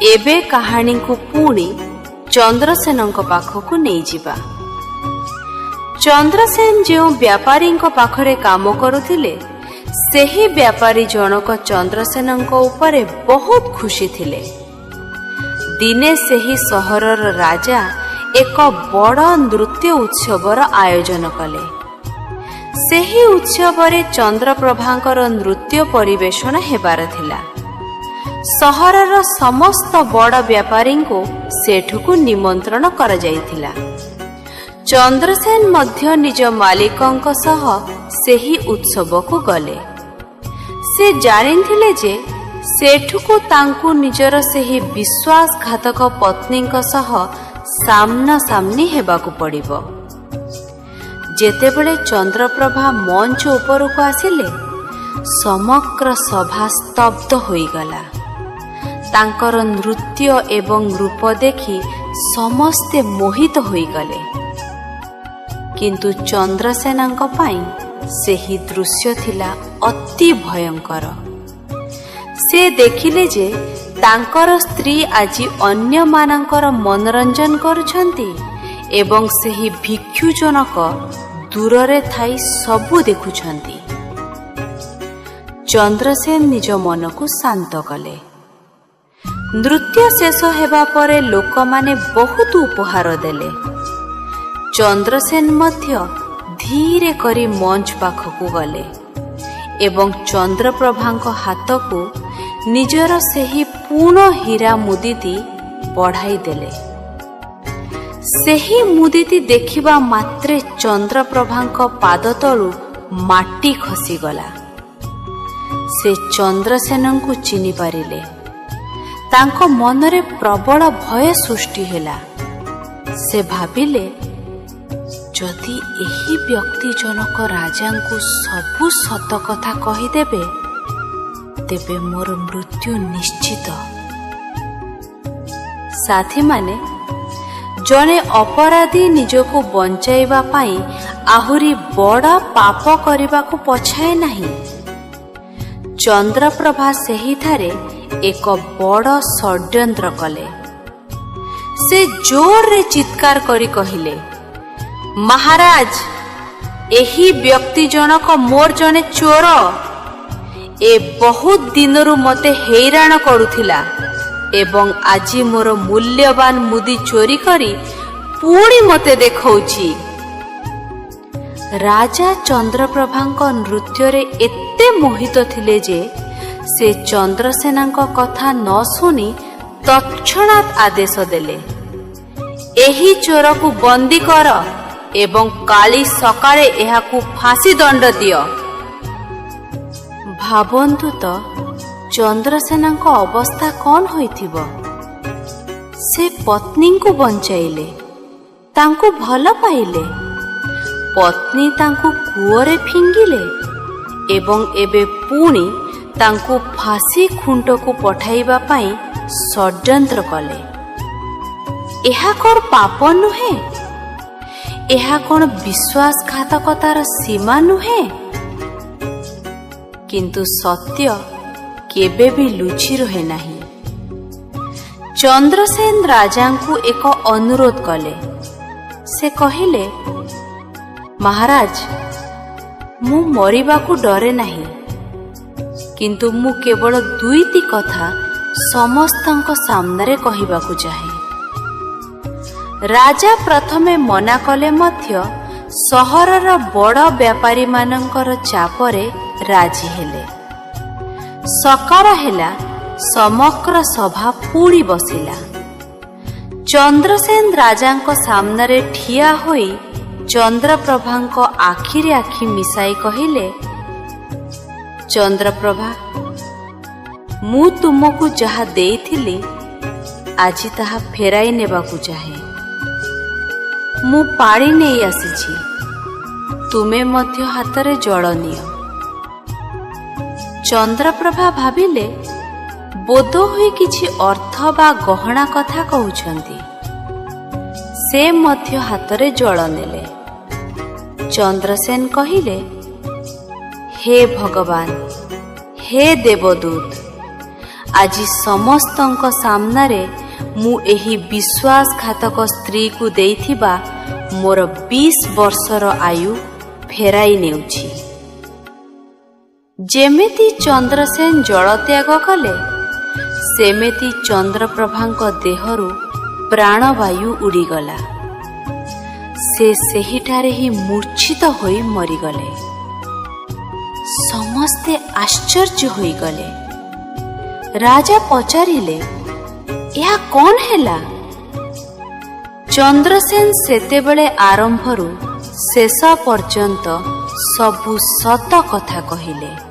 ଏବେ କାହାଣୀକୁ ପୁଣି ଚନ୍ଦ୍ରସେନଙ୍କ ପାଖକୁ ନେଇଯିବା। ଚନ୍ଦ୍ରସେନ ଯେଉଁ ବ୍ୟାପାରୀଙ୍କ ପାଖରେ କାମ କରୁଥିଲେ, ସେହି ବ୍ୟାପାରୀ ଜଣକ ଚନ୍ଦ୍ରସେନଙ୍କ ଉପରେ ବହୁତ ଖୁସି ଥିଲେ। ଦିନେ ସେହି ସହରର ରାଜା ଏକ ବଡ଼ ନୃତ୍ୟ ଉତ୍ସବର ଆୟୋଜନ କଲେ। ସେହି ଉତ୍ସବରେ ଚନ୍ଦ୍ରପ୍ରଭାଙ୍କର ନୃତ୍ୟ ପରିବେଷଣ ହେବାର ଥିଲା। ସହରର ସମସ୍ତ ବଡ଼ ବ୍ୟାପାରୀଙ୍କୁ ସେଠୁକୁ ନିମନ୍ତ୍ରଣ କରାଯାଇଥିଲା। ଚନ୍ଦ୍ରସେନ ମଧ୍ୟ ନିଜ ମାଲିକଙ୍କ ସହ ସେହି ଉତ୍ସବକୁ ଗଲେ। ସେ ଜାଣିଥିଲେ ଯେ ସେଠୁକୁ ତାଙ୍କୁ ନିଜର ସେହି ବିଶ୍ୱାସଘାତକ ପତ୍ନୀଙ୍କ ସହ ସାମ୍ନାସାମ୍ନି ହେବାକୁ ପଡ଼ିବ। ଯେତେବେଳେ ଚନ୍ଦ୍ରପ୍ରଭା ମଞ୍ଚ ଉପରକୁ ଆସିଲେ, ସମଗ୍ର ସଭା ସ୍ତବ୍ଧ ହୋଇଗଲା। ତାଙ୍କର ନୃତ୍ୟ ଏବଂ ରୂପ ଦେଖି ସମସ୍ତେ ମୋହିତ ହୋଇଗଲେ। କିନ୍ତୁ ଚନ୍ଦ୍ରସେନଙ୍କ ପାଇଁ ସେହି ଦୃଶ୍ୟ ଥିଲା ଅତି ଭୟଙ୍କର। ସେ ଦେଖିଲେ ଯେ ତାଙ୍କର ସ୍ତ୍ରୀ ଆଜି ଅନ୍ୟମାନଙ୍କର ମନୋରଞ୍ଜନ କରୁଛନ୍ତି ଏବଂ ସେହି ଭିକ୍ଷୁ ଜଣକ ଦୂରରେ ଥାଇ ସବୁ ଦେଖୁଛନ୍ତି। ଚନ୍ଦ୍ରସେନ ନିଜ ମନକୁ ଶାନ୍ତ କଲେ। ନୃତ୍ୟ ଶେଷ ହେବା ପରେ ଲୋକମାନେ ବହୁତ ଉପହାର ଦେଲେ। ଚନ୍ଦ୍ରସେନ ମଧ୍ୟ ଧୀରେ କରି ମଞ୍ଚ ପାଖକୁ ଗଲେ ଏବଂ ଚନ୍ଦ୍ରପ୍ରଭାଙ୍କ ହାତକୁ ନିଜର ସେହି ପୁଣ ହୀରା ମୁଦିଟି ବଢ଼ାଇ ଦେଲେ। ସେହି ମୁଦିଟି ଦେଖିବା ମାତ୍ରେ ଚନ୍ଦ୍ରପ୍ରଭାଙ୍କ ପାଦ ତଳୁ ମାଟି ଖସିଗଲା। ସେ ଚନ୍ଦ୍ରସେନଙ୍କୁ ଚିହ୍ନି ପାରିଲେ। ତାଙ୍କ ମନରେ ପ୍ରବଳ ଭୟ ସୃଷ୍ଟି ହେଲା। ସେ ଭାବିଲେ, ଯଦି ଏହି ବ୍ୟକ୍ତି ଜଣକ ରାଜାଙ୍କୁ ସବୁ ସତ କଥା କହିଦେବେ, ତେବେ ମୋର ମୃତ୍ୟୁ ନିଶ୍ଚିତ। ସାଥୀମାନେ, ଜଣେ ଅପରାଧୀ ନିଜକୁ ବଞ୍ଚାଇବା ପାଇଁ ଆହୁରି ବଡ଼ ପାପ କରିବାକୁ ପଛାଏ ନାହିଁ। ଚନ୍ଦ୍ରପ୍ରଭା ସେହିଠାରେ ଏକ ବଡ଼ ଷଡ଼୍ଯନ୍ତ୍ର କଲେ। ସେ ଜୋରରେ ଚିତ୍କାର କରି କହିଲେ, "ମହାରାଜ, ଏହି ବ୍ୟକ୍ତି ଜଣକ ମୋର ଜଣେ ଚୋର। ଏ ବହୁତ ଦିନରୁ ମୋତେ ହଇରାଣ କରୁଥିଲା ଏବଂ ଆଜି ମୋର ମୂଲ୍ୟବାନ ମୁଦି ଚୋରି କରି ପୁଣି ମୋତେ ଦେଖାଉଛି।" ରାଜା ଚନ୍ଦ୍ରପ୍ରଭାଙ୍କ ନୃତ୍ୟରେ ଏତେ ମୋହିତ ଥିଲେ ଯେ ସେ ଚନ୍ଦ୍ରସେନଙ୍କ କଥା ନ ଶୁଣି ତତ୍କ୍ଷଣାତ୍ ଆଦେଶ ଦେଲେ, "ଏହି ଚୋରକୁ ବନ୍ଦୀ କର ଏବଂ କାଲି ସକାଳେ ଏହାକୁ ଫାଶୀ ଦଣ୍ଡ ଦିଅ।" ଭାବନ୍ତୁ ତ, ଚନ୍ଦ୍ରସେନଙ୍କ ଅବସ୍ଥା କ'ଣ ହୋଇଥିବ? ସେ ପତ୍ନୀଙ୍କୁ ବଞ୍ଚାଇଲେ, ତାଙ୍କୁ ଭଲ ପାଇଲେ, ପତ୍ନୀ ତାଙ୍କୁ କୂଅରେ ଫିଙ୍ଗିଲେ ଏବଂ ଏବେ ପୁଣି ତାଙ୍କୁ ଫାଶୀ ଖୁଣ୍ଟକୁ ପଠାଇବା ପାଇଁ ଷଡ଼୍ଯନ୍ତ୍ର କଲେ। ଏହା କ'ଣ ପାପ ନୁହେଁ? ଏହା କ'ଣ ବିଶ୍ୱାସଘାତକତାର ସୀମା ନୁହେଁ? କିନ୍ତୁ ସତ୍ୟ କେବେ ବି ଲୁଚି ରହେ ନାହିଁ। ଚନ୍ଦ୍ରସେନ ରାଜାଙ୍କୁ ଏକ ଅନୁରୋଧ କଲେ। ସେ କହିଲେ, "ମହାରାଜ, ମୁଁ ମରିବାକୁ ଡରେ ନାହିଁ, କିନ୍ତୁ ମୁଁ କେବଳ ଦୁଇଟି କଥା ସମସ୍ତଙ୍କ ସାମ୍ନାରେ କହିବାକୁ ଚାହେଁ।" ରାଜା ପ୍ରଥମେ ମନା କଲେ ମଧ୍ୟ ସହରର ବଡ଼ ବ୍ୟାପାରୀମାନଙ୍କର ଚାପରେ ରାଜି ହେଲେ। ସକାଳ ହେଲା, ସମଗ୍ର ସଭା ପୁଣି ବସିଲା। ଚନ୍ଦ୍ରସେନ ରାଜାଙ୍କ ସାମ୍ନାରେ ଠିଆ ହୋଇ ଚନ୍ଦ୍ରପ୍ରଭାଙ୍କ ଆଖିରେ ଆଖି ମିଶାଇ କହିଲେ, "ଚନ୍ଦ୍ରପ୍ରଭା, ମୁଁ ତୁମକୁ ଯାହା ଦେଇଥିଲି, ଆଜି ତାହା ଫେରାଇ ନେବାକୁ ଚାହେଁ। ମୁଁ ପାଣି ନେଇ ଆସିଛି। ତୁମେ ମଧ୍ୟ ହାତରେ ଜଳ ନିଅ।" ଚନ୍ଦ୍ରପ୍ରଭା ଭାବିଲେ, ବୋଧହୁଏ କିଛି ଅର୍ଥ ବା ଗହଣା କଥା କହୁଛନ୍ତି। ସେ ମଧ୍ୟ ହାତରେ ଜଳ ନେଲେ। ଚନ୍ଦ୍ରସେନ କହିଲେ, "ହେ ଭଗବାନ, ହେ ଦେବଦୂତ, ଆଜି ସମସ୍ତଙ୍କ ସାମ୍ନାରେ ମୁଁ ଏହି ବିଶ୍ୱାସଘାତକ ସ୍ତ୍ରୀକୁ ଦେଇଥିବା ମୋର 20 ବର୍ଷର ଆୟୁ ଫେରାଇ ନେଉଛି।" ଯେମିତି ଚନ୍ଦ୍ରସେନ ଜଳତ୍ୟାଗ କଲେ, ସେମିତି ଚନ୍ଦ୍ରପ୍ରଭାଙ୍କ ଦେହରୁ ପ୍ରାଣବାୟୁ ଉଡ଼ିଗଲା। ସେ ସେହିଠାରେ ହିଁ ମୂର୍ଚ୍ଛିତ ହୋଇ ମରିଗଲେ। ସମସ୍ତେ ଆଶ୍ଚର୍ଯ୍ୟ ହୋଇଗଲେ। ରାଜା ପଚାରିଲେ, "ଏହା କଣ ହେଲା?" ଚନ୍ଦ୍ରସେନ ସେତେବେଳେ ଆରମ୍ଭରୁ ଶେଷ ପର୍ଯ୍ୟନ୍ତ ସବୁ ସତ କଥା କହିଲେ।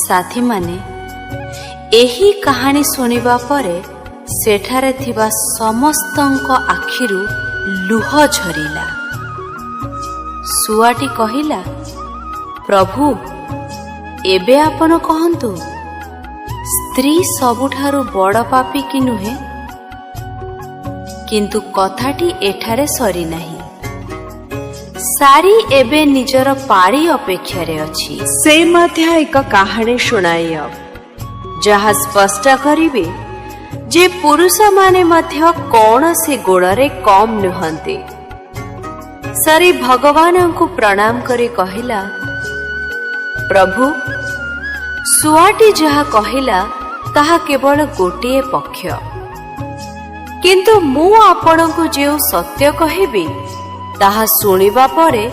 ସାଥୀମାନେ, ଏହି କାହାଣୀ ଶୁଣିବା ପରେ ସେଠାରେ ଥିବା ସମସ୍ତଙ୍କ ଆଖିରୁ ଲୁହ ଝରିଲା। ଶୁଆଟି କହିଲା, "ପ୍ରଭୁ, ଏବେ ଆପଣ କହନ୍ତୁ, ସ୍ତ୍ରୀ ସବୁଠାରୁ ବଡ଼ ପାପୀ କି ନୁହେଁ?" କିନ୍ତୁ କଥାଟି ଏଠାରେ ସରିନାହିଁ। ସାରି ଏବେ ନିଜର ପାଳି ଅପେକ୍ଷାରେ ଅଛି। ସେ ମଧ୍ୟ ଏକ କାହାଣୀ ଶୁଣାଇବ, ଯାହା ସ୍ପଷ୍ଟ କରିବେ ଯେ ପୁରୁଷମାନେ ମଧ୍ୟ କୌଣସି ଗୁଣରେ କମ୍ ନୁହନ୍ତି। ସାରି ଭଗବାନଙ୍କୁ ପ୍ରଣାମ କରି କହିଲା, "ପ୍ରଭୁ, ଶୁଆଟି ଯାହା କହିଲା, ତାହା କେବଳ ଗୋଟିଏ ପକ୍ଷ। କିନ୍ତୁ ମୁଁ ଆପଣଙ୍କୁ ଯେଉଁ ସତ୍ୟ କହିବି, ତାହା ଶୁଣିବା ପରେ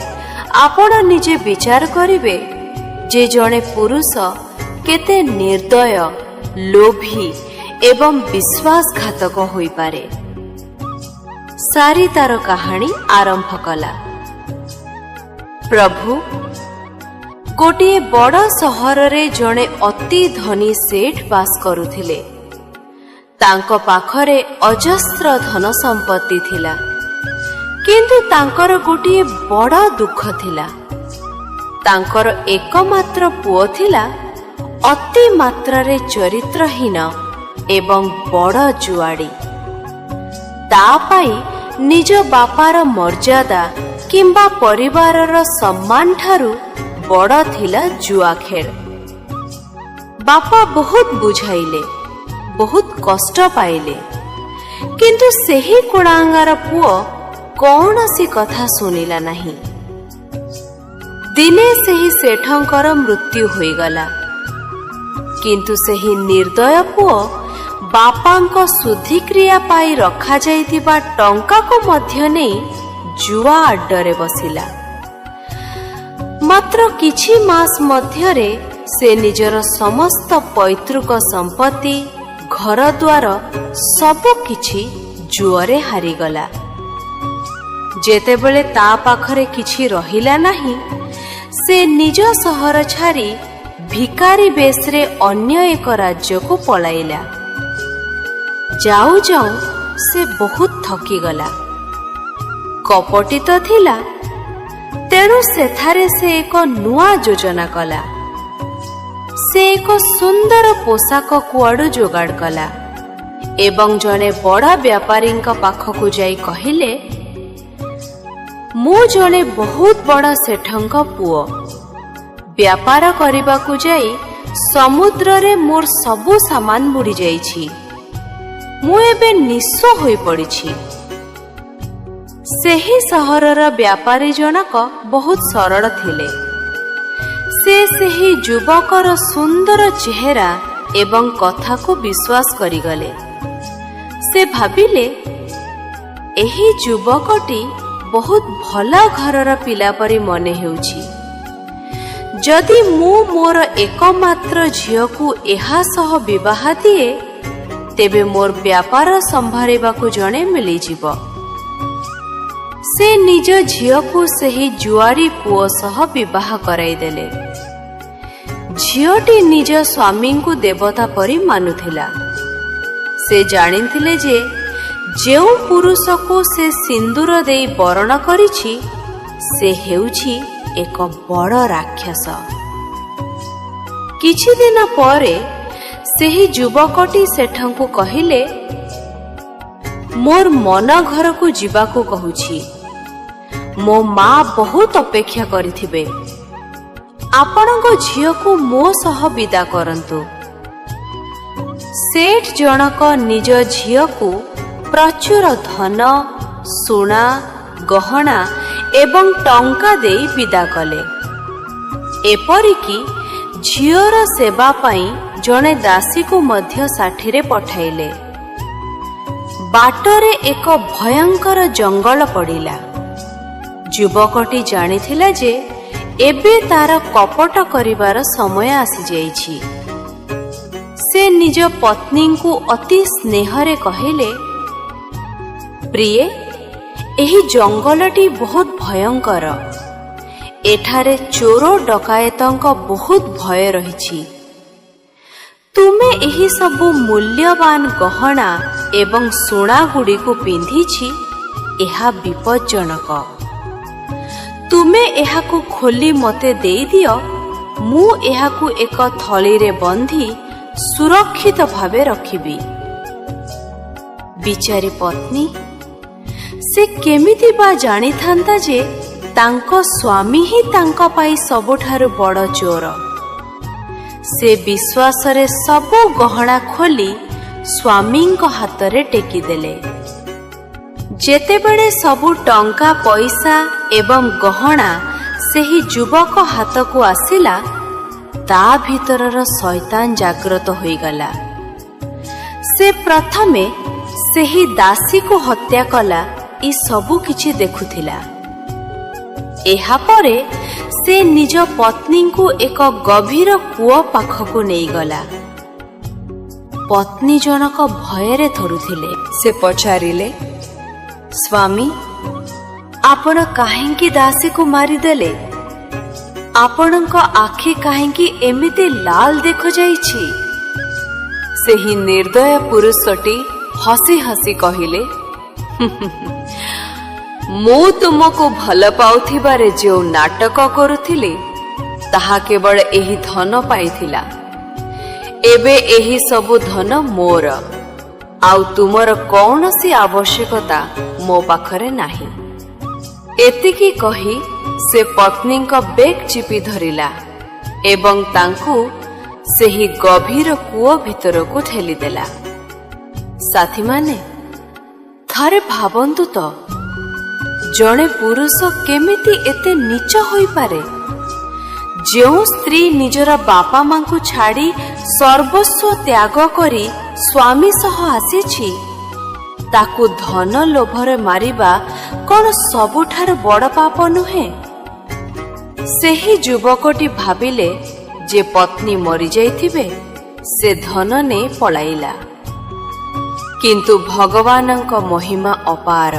ଆପଣ ନିଜେ ବିଚାର କରିବେ ଯେ ଜଣେ ପୁରୁଷ କେତେ ନିର୍ଦ୍ଦୟ, ଲୋଭୀ ଏବଂ ବିଶ୍ୱାସଘାତକ ହୋଇପାରେ।" ସାରି ତାର କାହାଣୀ ଆରମ୍ଭ କଲା, "ପ୍ରଭୁ, ଗୋଟିଏ ବଡ଼ ସହରରେ ଜଣେ ଅତି ଧନୀ ସେଠ ବାସ କରୁଥିଲେ। ତାଙ୍କ ପାଖରେ ଅଜସ୍ର ଧନ ସମ୍ପତ୍ତି ଥିଲା। କିନ୍ତୁ ତାଙ୍କର ଗୋଟିଏ ବଡ଼ ଦୁଃଖ ଥିଲା। ତାଙ୍କର ଏକମାତ୍ର ପୁଅ ଥିଲା ଅତି ମାତ୍ରାରେ ଚରିତ୍ରହୀନ ଏବଂ ବଡ଼ ଜୁଆଡ଼ି। ତା ପାଇଁ ନିଜ ବାପାର ମର୍ଯ୍ୟାଦା କିମ୍ବା ପରିବାରର ସମ୍ମାନ ଠାରୁ ବଡ଼ ଥିଲା ଜୁଆ ଖେଳ। ବାପା ବହୁତ ବୁଝାଇଲେ, ବହୁତ କଷ୍ଟ ପାଇଲେ, କିନ୍ତୁ ସେହି କୁଳାଙ୍ଗାର ପୁଅ କୌଣସି କଥା ଶୁଣିଲା ନାହିଁ। ଦିନେ ସେହି ସେଠଙ୍କର ମୃତ୍ୟୁ ହୋଇଗଲା। କିନ୍ତୁ ସେହି ନିର୍ଦ୍ଦୟ ପୁଅ ବାପାଙ୍କ ଶୁଦ୍ଧିକ୍ରିୟା ପାଇଁ ରଖାଯାଇଥିବା ଟଙ୍କାକୁ ମଧ୍ୟ ନେଇ ଜୁଆ ଆଡ୍ଡରେ ବସିଲା। ମାତ୍ର କିଛି ମାସ ମଧ୍ୟରେ ସେ ନିଜର ସମସ୍ତ ପୈତୃକ ସମ୍ପତ୍ତି, ଘରଦ୍ୱାର ସବୁ କିଛି ଜୁଆରେ ହାରିଗଲା। ଯେତେବେଳେ ତା ପାଖରେ କିଛି ରହିଲା ନାହିଁ, ସେ ନିଜ ସହର ଛାଡ଼ି ଭିକାରୀ ବେଶରେ ଅନ୍ୟ ଏକ ରାଜ୍ୟକୁ ପଳାଇଲା। ଯାଉ ଯାଉ ସେ ବହୁତ ଥକିଗଲା। କପଟି ତ ଥିଲା, ତେଣୁ ସେଠାରେ ସେ ଏକ ନୂଆ ଯୋଜନା କଲା। ସେ ଏକ ସୁନ୍ଦର ପୋଷାକ କୁଆଡୁ ଯୋଗାଡ଼ କଲା ଏବଂ ଜଣେ ବଡ଼ ବ୍ୟାପାରୀଙ୍କ ପାଖକୁ ଯାଇ କହିଲେ, 'ମୁଁ ଜଣେ ବହୁତ ବଡ଼ ସେଠଙ୍କ ପୁଅ। ବ୍ୟାପାର କରିବାକୁ ଯାଇ ସମୁଦ୍ରରେ ମୋର ସବୁ ସାମାନ ବୁଡ଼ି ଯାଇଛି। ମୁଁ ଏବେ ନିଃସ୍ୱ ହୋଇପଡ଼ିଛି।' ସେହି ସହରର ବ୍ୟାପାରୀ ଜଣକ ବହୁତ ସରଳ ଥିଲେ। ସେ ସେହି ଯୁବକର ସୁନ୍ଦର ଚେହେରା ଏବଂ କଥାକୁ ବିଶ୍ୱାସ କରିଗଲେ। ସେ ଭାବିଲେ, ଏହି ଯୁବକଟି ବହୁତ ଭଲ ଘରର ପିଲା ପରି ମନେ ହେଉଛି। ଯଦି ମୁଁ ମୋର ଏକମାତ୍ର ଝିଅକୁ ଏହା ସହ ବିବାହ ଦିଏ, ତେବେ ମୋର ବ୍ୟାପାର ସମ୍ଭାଳିବାକୁ ଜଣେ ମିଳିଯିବ। ସେ ନିଜ ଝିଅକୁ ସେହି ଜୁଆରୀ ପୁଅ ସହ ବିବାହ କରାଇଦେଲେ। ଝିଅଟି ନିଜ ସ୍ୱାମୀଙ୍କୁ ଦେବତା ପରି ମାନୁଥିଲା। ସେ ଜାଣିଥିଲେ ଯେ ଯେଉଁ ପୁରୁଷକୁ ସେ ସିନ୍ଦୁର ଦେଇ ବରଣ କରିଛି, ସେ ହେଉଛି ଏକ ବଡ଼ ରାକ୍ଷସ। କିଛି ଦିନ ପରେ ସେହି ଯୁବକଟି ସେଠଙ୍କୁ କହିଲେ, ମୋର ମନ ଘରକୁ ଯିବାକୁ କହୁଛି। ମୋ ମା ବହୁତ ଅପେକ୍ଷା କରିଥିବେ। ଆପଣଙ୍କ ଝିଅକୁ ମୋ ସହ ବିଦା କରନ୍ତୁ। ସେଠ ଜଣକ ନିଜ ଝିଅକୁ ପ୍ରଚୁର ଧନ, ସୁନା, ଗହଣା ଏବଂ ଟଙ୍କା ଦେଇ ବିଦା କଲେ। ଏପରିକି ଝିଅର ସେବା ପାଇଁ ଜଣେ ଦାସୀକୁ ମଧ୍ୟ ସାଥିରେ ପଠାଇଲେ। ବାଟରେ ଏକ ଭୟଙ୍କର ଜଙ୍ଗଲ ପଡ଼ିଲା। ଯୁବକଟି ଜାଣିଥିଲା ଯେ ଏବେ ତାର କପଟ କରିବାର ସମୟ ଆସିଯାଇଛି। ସେ ନିଜ ପତ୍ନୀଙ୍କୁ ଅତି ସ୍ନେହରେ କହିଲେ, ପ୍ରିୟେ, ଏହି ଜଙ୍ଗଲଟି ବହୁତ ଭୟଙ୍କର। ଏଠାରେ ଚୋର ଡକାୟତଙ୍କ ବହୁତ ଭୟ ରହିଛି। ତୁମେ ଏହି ସବୁ ମୂଲ୍ୟବାନ ଗହଣା ଏବଂ ସୁନାଗୁଡ଼ିକୁ ପିନ୍ଧିଛି, ଏହା ବିପଜ୍ଜନକ। ତୁମେ ଏହାକୁ ଖୋଲି ମୋତେ ଦେଇଦିଅ। ମୁଁ ଏହାକୁ ଏକ ଥଳିରେ ବନ୍ଧି ସୁରକ୍ଷିତ ଭାବେ ରଖିବି। ବିଚାରୀ ପତ୍ନୀ, ସେ କେମିତି ବା ଜାଣିଥାନ୍ତା ଯେ ତାଙ୍କ ସ୍ୱାମୀ ହିଁ ତାଙ୍କ ପାଇଁ ସବୁଠାରୁ ବଡ଼ ଚୋର। ସେ ବିଶ୍ୱାସରେ ସବୁ ଗହଣା ଖୋଲି ସ୍ୱାମୀଙ୍କ ହାତରେ ଟେକିଦେଲେ। ଯେତେବେଳେ ସବୁ ଟଙ୍କା ପଇସା ଏବଂ ଗହଣା ସେହି ଯୁବକ ହାତକୁ ଆସିଲା, ତା ଭିତରର ଶୈତାନ ଜାଗ୍ରତ ହୋଇଗଲା। ସେ ପ୍ରଥମେ ସେହି ଦାସୀକୁ ହତ୍ୟା କଲା। ଏ ସବୁ କିଛି ଦେଖୁଥିଲା। ଏହାପରେ ସେ ନିଜ ପତ୍ନୀଙ୍କୁ ଏକ ଗଭୀର କୂଅ ପାଖକୁ ନେଇଗଲା। ପତ୍ନୀ ଜଣକ ଭୟରେ ଥରୁଥିଲେ। ସେ ପଚାରିଲେ, ସ୍ୱାମୀ, ଆପଣ କାହିଁକି ଦାସୀକୁ ମାରିଦେଲେ? ଆପଣଙ୍କ ଆଖି କାହିଁକି ଏମିତି ଲାଲ ଦେଖାଯାଇଛି? ସେହି ନିର୍ଦ୍ଦୟ ପୁରୁଷଟି ହସି ହସି କହିଲେ, ମୁଁ ତୁମକୁ ଭଲ ପାଉଥିବାରେ ଯେଉଁ ନାଟକ କରୁଥିଲି, ତାହା କେବଳ ଏହି ଧନ ପାଇଁ ଥିଲା। ଏବେ ଏହି ସବୁ ଧନ ମୋର, ଆଉ ତୁମର କୌଣସି ଆବଶ୍ୟକତା ମୋ ପାଖରେ ନାହିଁ। ଏତିକି କହି ସେ ପତ୍ନୀଙ୍କ ବେକ ଚିପି ଧରିଲା ଏବଂ ତାଙ୍କୁ ସେହି ଗଭୀର କୂଅ ଭିତରକୁ ଠେଲିଦେଲା। ସାଥୀମାନେ, ଥରେ ଭାବନ୍ତୁ ତ, ଜଣେ ପୁରୁଷ କେମିତି ଏତେ ନୀଚ ହୋଇପାରେ? ଯେଉଁ ସ୍ତ୍ରୀ ନିଜର ବାପା ମାଙ୍କୁ ଛାଡ଼ି ସର୍ବସ୍ୱ ତ୍ୟାଗ କରି ସ୍ୱାମୀ ସହ ଆସିଛି, ତାକୁ ଧନ ଲୋଭରେ ମାରିବା କଣ ସବୁଠାରୁ ବଡ଼ ପାପ ନୁହେଁ? ସେହି ଯୁବକଟି ଭାବିଲେ ଯେ ପତ୍ନୀ ମରିଯାଇଥିବେ, ସେ ଧନ ନେଇ ପଳାଇଲା। କିନ୍ତୁ ଭଗବାନଙ୍କ ମହିମା ଅପାର।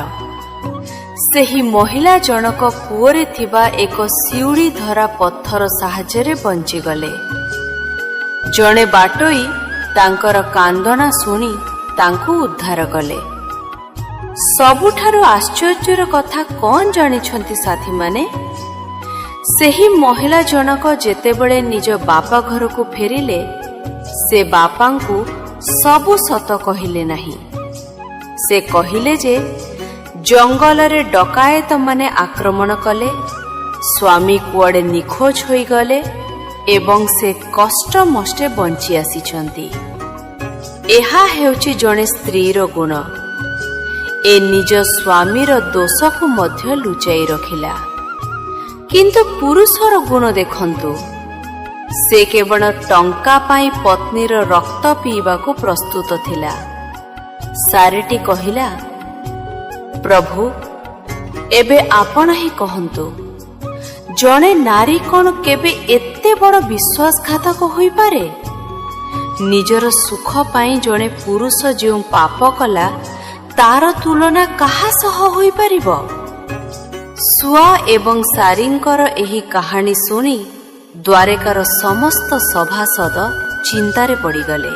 ସେହି ମହିଳା ଜଣକ କୂଅରେ ଥିବା ଏକ ଶିଉଳି ଧରା ପଥର ସାହାଯ୍ୟରେ ବଞ୍ଚିଗଲେ। ଜଣେ ବାଟୋଇ ତାଙ୍କର କାନ୍ଦଣା ଶୁଣି ତାଙ୍କୁ ଉଦ୍ଧାର କଲେ। ସବୁଠାରୁ ଆଶ୍ଚର୍ଯ୍ୟର କଥା କଣ ଜାଣିଛନ୍ତି ସାଥୀମାନେ? ସେହି ମହିଳା ଜଣକ ଯେତେବେଳେ ନିଜ ବାପା ଘରକୁ ଫେରିଲେ, ସେ ବାପାଙ୍କୁ ସବୁ ସତ କହିଲେ ନାହିଁ। ସେ କହିଲେ ଯେ ଜଙ୍ଗଲରେ ଡକାୟତମାନେ ଆକ୍ରମଣ କଲେ, ସ୍ୱାମୀ କୁଆଡ଼େ ନିଖୋଜ ହୋଇଗଲେ ଏବଂ ସେ କଷ୍ଟମଷ୍ଟେ ବଞ୍ଚି ଆସିଛନ୍ତି। ଏହା ହେଉଛି ଜଣେ ସ୍ତ୍ରୀର ଗୁଣ। ଏ ନିଜ ସ୍ୱାମୀର ଦୋଷକୁ ମଧ୍ୟ ଲୁଚାଇ ରଖିଲା। କିନ୍ତୁ ପୁରୁଷର ଗୁଣ ଦେଖନ୍ତୁ, ସେ କେବଳ ଟଙ୍କା ପାଇଁ ପତ୍ନୀର ରକ୍ତ ପିଇବାକୁ ପ୍ରସ୍ତୁତ ଥିଲା। ସାରେଟି କହିଲା, ପ୍ରଭୁ, ଏବେ ଆପଣ ହିଁ କହନ୍ତୁ, ଜଣେ ନାରୀ କଣ କେବେ ଏତେ ବଡ଼ ବିଶ୍ୱାସଘାତକ ହୋଇପାରେ? ନିଜର ସୁଖ ପାଇଁ ଜଣେ ପୁରୁଷ ଯେଉଁ ପାପ କଲା, ତାର ତୁଳନା କାହା ସହ ହୋଇପାରିବ? ଶୁଆ ଏବଂ ସାରୀଙ୍କର ଏହି କାହାଣୀ ଶୁଣି ଦ୍ୱାରକାର ସମସ୍ତ ସଭାସଦ ଚିନ୍ତାରେ ପଡ଼ିଗଲେ।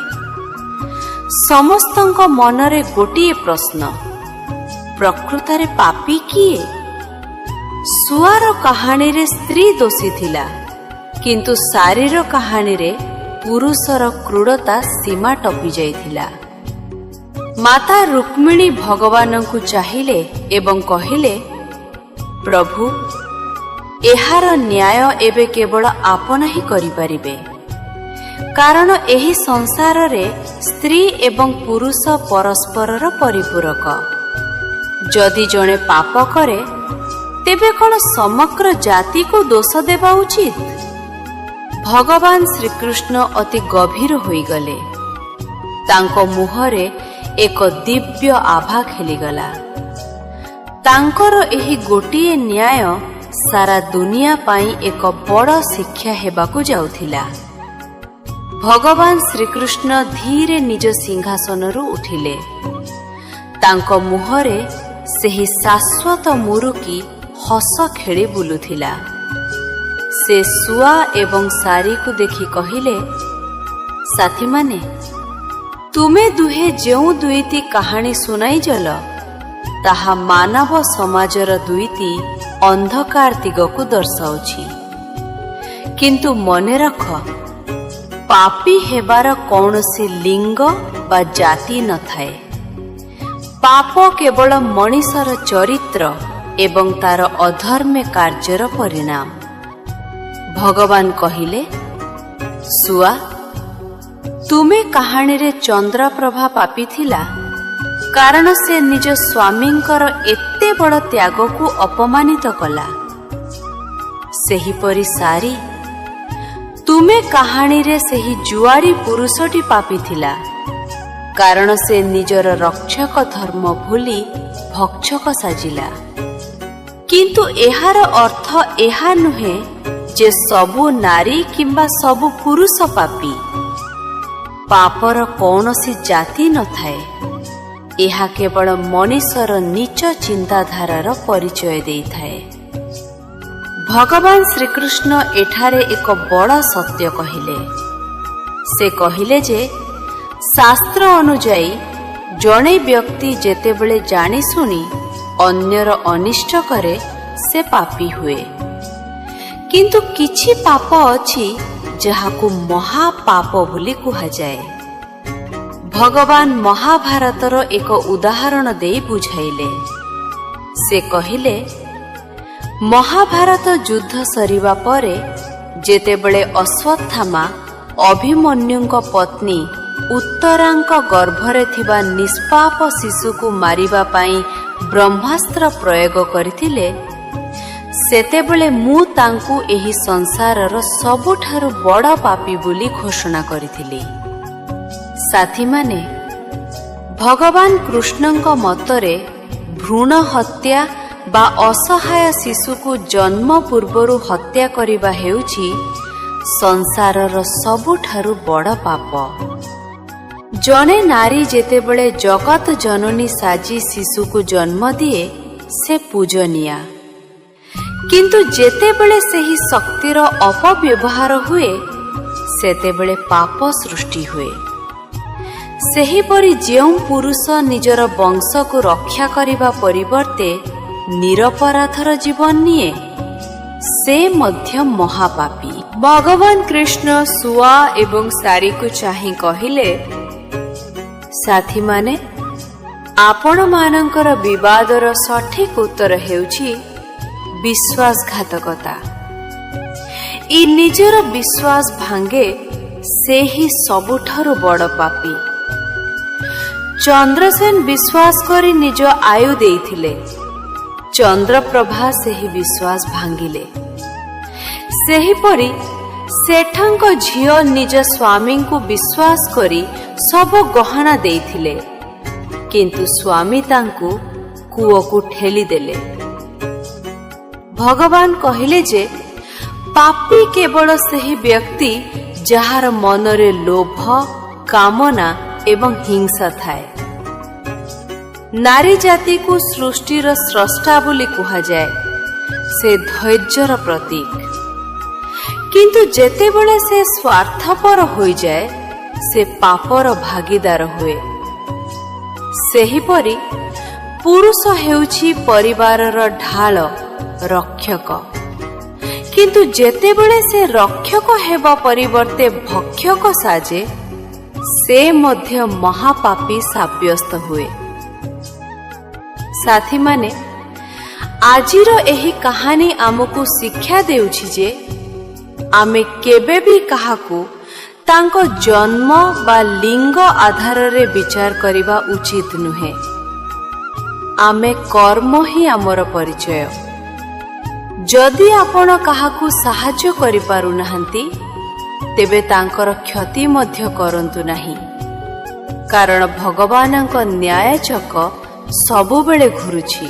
ସମସ୍ତଙ୍କ ମନରେ ଗୋଟିଏ ପ୍ରଶ୍ନ, ପ୍ରକୃତରେ ପାପୀ କିଏ? ଶୁଆର କାହାଣୀରେ ସ୍ତ୍ରୀ ଦୋଷୀ ଥିଲା, କିନ୍ତୁ ସାରୀର କାହାଣୀରେ ପୁରୁଷର କ୍ରୂରତା ସୀମା ଟପି ଯାଇଥିଲା। ମାତା ରୁକ୍ମିଣୀ ଭଗବାନଙ୍କୁ ଚାହିଁଲେ ଏବଂ କହିଲେ, "ପ୍ରଭୁ, ଏହାର ନ୍ୟାୟ ଏବେ କେବଳ ଆପଣ ହିଁ କରିପାରିବେ, କାରଣ ଏହି ସଂସାରରେ ସ୍ତ୍ରୀ ଏବଂ ପୁରୁଷ ପରସ୍ପରର ପରିପୂରକ। ଯଦି ଜଣେ ପାପ କରେ, ତେବେ କ'ଣ ସମଗ୍ର ଜାତିକୁ ଦୋଷ ଦେବା ଉଚିତ?" ଭଗବାନ ଶ୍ରୀକୃଷ୍ଣ ଅତି ଗଭୀର ହୋଇଗଲେ। ତାଙ୍କ ମୁହଁରେ ଏକ ଦିବ୍ୟ ଆଭା ଖେଳିଗଲା। ତାଙ୍କର ଏହି ଗୋଟିଏ ନ୍ୟାୟ ସାରା ଦୁନିଆ ପାଇଁ ଏକ ବଡ଼ ଶିକ୍ଷା ହେବାକୁ ଯାଉଥିଲା। ଭଗବାନ ଶ୍ରୀକୃଷ୍ଣ ଧୀରେ ନିଜ ସିଂହାସନରୁ ଉଠିଲେ। ତାଙ୍କ ମୁହଁରେ ସେହି ଶାଶ୍ୱତ ମୁରୁକି ହସ ଖେଳି ବୁଲୁଥିଲା। ସେ ଶୁଆ ଏବଂ ସାରୀକୁ ଦେଖି କହିଲେ, "ସାଥୀମାନେ, ତୁମେ ଦୁହେଁ ଯେଉଁ ଦୁଇଟି କାହାଣୀ ଶୁଣାଇଚଲ, ତାହା ମାନବ ସମାଜର ଦୁଇଟି ଅନ୍ଧକାର ଦିଗକୁ ଦର୍ଶାଉଛି। କିନ୍ତୁ ମନେ ରଖ, ପାପୀ ହେବାର କୌଣସି ଲିଙ୍ଗ ବା ଜାତି ନଥାଏ। ପାପ କେବଳ ମଣିଷର ଚରିତ୍ର ଏବଂ ତାର ଅଧର୍ମେ କାର୍ଯ୍ୟର ପରିଣାମ।" ଭଗବାନ କହିଲେ, "ଶୁଆ, ତୁମେ କାହାଣୀରେ ଚନ୍ଦ୍ରପ୍ରଭା ପାପୀ ଥିଲା, କାରଣ ସେ ନିଜ ସ୍ୱାମୀଙ୍କର ଏତେ ବଡ଼ ତ୍ୟାଗକୁ ଅପମାନିତ କଲା। ସେହିପରି ସାରୀ, ତୁମେ କାହାଣୀରେ ସେହି ଜୁଆରୀ ପୁରୁଷଟି ପାପୀ ଥିଲା, କାରଣ ସେ ନିଜର ରକ୍ଷକ ଧର୍ମ ଭୁଲି ଭକ୍ଷକ ସାଜିଲା। କିନ୍ତୁ ଏହାର ଅର୍ଥ ଏହା ନୁହେଁ ଯେ ସବୁ ନାରୀ କିମ୍ବା ସବୁ ପୁରୁଷ ପାପୀ। ପାପର କୌଣସି ଜାତି ନଥାଏ। ଏହା କେବଳ ମଣିଷର ନୀଚ ଚିନ୍ତାଧାରାର ପରିଚୟ ଦେଇଥାଏ।" ଭଗବାନ ଶ୍ରୀକୃଷ୍ଣ ଏଠାରେ ଏକ ବଡ଼ ସତ୍ୟ କହିଲେ। ସେ କହିଲେ ଯେ ଶାସ୍ତ୍ର ଅନୁଯାୟୀ ଜଣେ ବ୍ୟକ୍ତି ଯେତେବେଳେ ଜାଣିଶୁଣି ଅନ୍ୟର ଅନିଷ୍ଟ କରେ, ସେ ପାପୀ ହୁଏ। କିନ୍ତୁ କିଛି ପାପ ଅଛି, ଯାହାକୁ ମହାପାପ ବୋଲି କୁହାଯାଏ। ଭଗବାନ ମହାଭାରତର ଏକ ଉଦାହରଣ ଦେଇ ବୁଝାଇଲେ। ସେ କହିଲେ, ମହାଭାରତ ଯୁଦ୍ଧ ସରିବା ପରେ ଯେତେବେଳେ ଅଶ୍ୱତ୍ଥାମା ଅଭିମନ୍ୟୁଙ୍କ ପତ୍ନୀ ଉତ୍ତରାଙ୍କ ଗର୍ଭରେ ଥିବା ନିଷ୍ପାପ ଶିଶୁକୁ ମାରିବା ପାଇଁ ବ୍ରହ୍ମାସ୍ତ୍ର ପ୍ରୟୋଗ କରିଥିଲେ, ସେତେବେଳେ ମୁଁ ତାଙ୍କୁ ଏହି ସଂସାରର ସବୁଠାରୁ ବଡ଼ ପାପୀ ବୋଲି ଘୋଷଣା କରିଥିଲି। ସାଥୀମାନେ, ଭଗବାନ କୃଷ୍ଣଙ୍କ ମତରେ ଭ୍ରୂଣ ହତ୍ୟା ବା ଅସହାୟ ଶିଶୁକୁ ଜନ୍ମ ପୂର୍ବରୁ ହତ୍ୟା କରିବା ହେଉଛି ସଂସାରର ସବୁଠାରୁ ବଡ଼ ପାପ। ଜଣେ ନାରୀ ଯେତେବେଳେ ଜଗତ ଜନନୀ ସାଜି ଶିଶୁକୁ ଜନ୍ମ ଦିଏ, ସେ ପୂଜନୀୟା। କିନ୍ତୁ ଯେତେବେଳେ ସେହି ଶକ୍ତିର ଅପବ୍ୟବହାର ହୁଏ, ସେତେବେଳେ ପାପ ସୃଷ୍ଟି ହୁଏ। ସେହିପରି ଯେଉଁ ପୁରୁଷ ନିଜର ବଂଶକୁ ରକ୍ଷା କରିବା ପରିବର୍ତ୍ତେ ନିରପରାଧର ଜୀବନ ନିଏ, ସେ ମଧ୍ୟ ମହାପାପୀ। ଭଗବାନ କୃଷ୍ଣ ଶୁଆ ଏବଂ ସାରୀକୁ ଚାହିଁ କହିଲେ, "ସାଥୀମାନେ, ଆପଣମାନଙ୍କର ବିବାଦର ସଠିକ ଉତ୍ତର ହେଉଛି ବିଶ୍ୱାସଘାତକତା। ଏ ନିଜର ବିଶ୍ୱାସ ଭାଙ୍ଗେ, ସେ ହିଁ ସବୁଠାରୁ ବଡ଼ ପାପୀ। ଚନ୍ଦ୍ରସେନ ବିଶ୍ୱାସ କରି ନିଜ ଆୟୁ ଦେଇଥିଲେ। ଚନ୍ଦ୍ରପ୍ରଭା ସେହି ବିଶ୍ୱାସ ଭାଙ୍ଗିଲେ। ସେହିପରି ଶେଠଙ୍କ ଝିଅ ନିଜ ସ୍ୱାମୀଙ୍କୁ ବିଶ୍ୱାସ କରି ସବୁ ଗହଣା ଦେଇଥିଲେ, କିନ୍ତୁ ସ୍ୱାମୀ ତାଙ୍କୁ କୂଅକୁ ଠେଲିଦେଲେ।" ଭଗବାନ କହିଲେ ଯେ ପାପୀ କେବଳ ସେହି ବ୍ୟକ୍ତି, ଯାହାର ମନରେ ଲୋଭ, କାମନା ଏବଂ ହିଂସା ଥାଏ। ନାରୀ ଜାତିକୁ ସୃଷ୍ଟିର ସ୍ରଷ୍ଟା ବୋଲି କୁହାଯାଏ। ସେ ଧୈର୍ଯ୍ୟର ପ୍ରତୀକ। କିନ୍ତୁ ଯେତେବେଳେ ସେ ସ୍ୱାର୍ଥପର ହୋଇଯାଏ, ସେ ପାପର ଭାଗିଦାର ହୁଏ। ସେହିପରି ପୁରୁଷ ହେଉଛି ପରିବାରର ଢାଳ, ରକ୍ଷକ। କିନ୍ତୁ ଯେତେବେଳେ ସେ ରକ୍ଷକ ହେବା ପରିବର୍ତ୍ତେ ଭକ୍ଷକ ସାଜେ, ସେ ମଧ୍ୟ ମହାପାପୀ ସାବ୍ୟସ୍ତ ହୁଏ। ସାଥୀମାନେ, ଆଜିର ଏହି କାହାଣୀ ଆମକୁ ଶିକ୍ଷା ଦେଉଛି ଯେ ଆମେ କେବେ ବି କାହାକୁ ତାଙ୍କ ଜନ୍ମ ବା ଲିଙ୍ଗ ଆଧାରରେ ବିଚାର କରିବା ଉଚିତ ନୁହେଁ। ଆମେ କର୍ମ ହିଁ ଆମର ପରିଚୟ। ଯଦି ଆପଣ କାହାକୁ ସାହାଯ୍ୟ କରିପାରୁନାହାନ୍ତି, ତେବେ ତାଙ୍କର କ୍ଷତି ମଧ୍ୟ କରନ୍ତୁ ନାହିଁ, କାରଣ ଭଗବାନଙ୍କ ନ୍ୟାୟ ଚକ ସବୁବେଳେ ଘୁରୁଛି।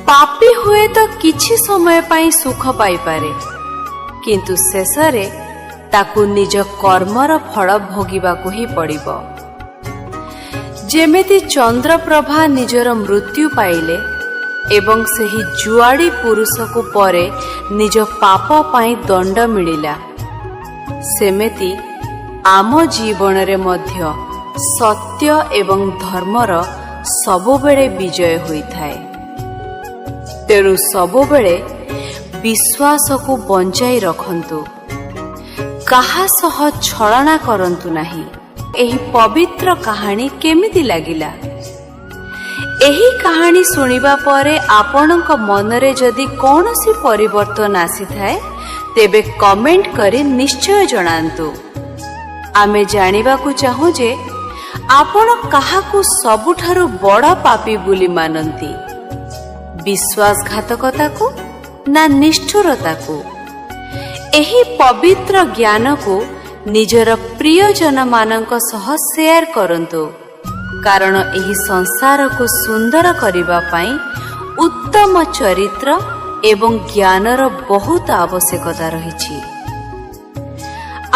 ପାପୀ ହୁଏତ କିଛି ସମୟ ପାଇଁ ସୁଖ ପାଇପାରେ, କିନ୍ତୁ ଶେଷରେ ତାକୁ ନିଜ କର୍ମର ଫଳ ଭୋଗିବାକୁ ହିଁ ପଡ଼ିବ। ଯେମିତି ଚନ୍ଦ୍ରପ୍ରଭା ନିଜର ମୃତ୍ୟୁ ପାଇଲେ ଏବଂ ସେହି ଜୁଆଡ଼ି ପୁରୁଷକୁ ପରେ ନିଜ ପାପ ପାଇଁ ଦଣ୍ଡ ମିଳିଲା, ସେମିତି ଆମ ଜୀବନରେ ମଧ୍ୟ ସତ୍ୟ ଏବଂ ଧର୍ମର ସବୁବେଳେ ବିଜୟ ହୋଇଥାଏ। ତେଣୁ ସବୁବେଳେ ବିଶ୍ୱାସକୁ ବଞ୍ଚାଇ ରଖନ୍ତୁ, କାହା ସହ ଛଳନା କରନ୍ତୁ ନାହିଁ। ଏହି ପବିତ୍ର କାହାଣୀ କେମିତି ଲାଗିଲା? ଏହି କାହାଣୀ ଶୁଣିବା ପରେ ଆପଣଙ୍କ ମନରେ ଯଦି କୌଣସି ପରିବର୍ତ୍ତନ ଆସିଥାଏ, ତେବେ କମେଣ୍ଟ କରି ନିଶ୍ଚୟ ଜଣାନ୍ତୁ। ଆମେ ଜାଣିବାକୁ ଚାହୁଁ ଯେ ଆପଣ କାହାକୁ ସବୁଠାରୁ ବଡ଼ ପାପୀ ବୋଲି ମାନନ୍ତି, ବିଶ୍ୱାସଘାତକତାକୁ ନା ନିଷ୍ଠୁରତାକୁ? ଏହି ପବିତ୍ର ଜ୍ଞାନକୁ ନିଜର ପ୍ରିୟଜନମାନଙ୍କ ସହ ସେୟାର କରନ୍ତୁ, କାରଣ ଏହି ସଂସାରକୁ ସୁନ୍ଦର କରିବା ପାଇଁ ଉତ୍ତମ ଚରିତ୍ର ଏବଂ ଜ୍ଞାନର ବହୁତ ଆବଶ୍ୟକତା ରହିଛି।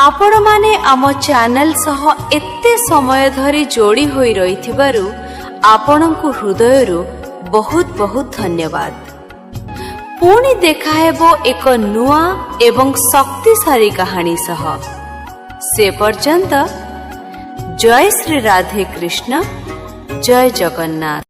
ଆପଣମାନେ ଆମ ଚ୍ୟାନେଲ ସହ ଏତେ ସମୟ ଧରି ଯୋଡ଼ି ହୋଇ ରହିଥିବାରୁ ଆପଣଙ୍କୁ ହୃଦୟରୁ ବହୁତ ବହୁତ ଧନ୍ୟବାଦ। ପୁଣି ଦେଖାହେବ ଏକ ନୂଆ ଏବଂ ଶକ୍ତିଶାଳୀ କାହାଣୀ ସହ। ସେ ପର୍ଯ୍ୟନ୍ତ ଜୟ ଶ୍ରୀ ରାଧେ କୃଷ୍ଣ, ଜୟ ଜଗନ୍ନାଥ।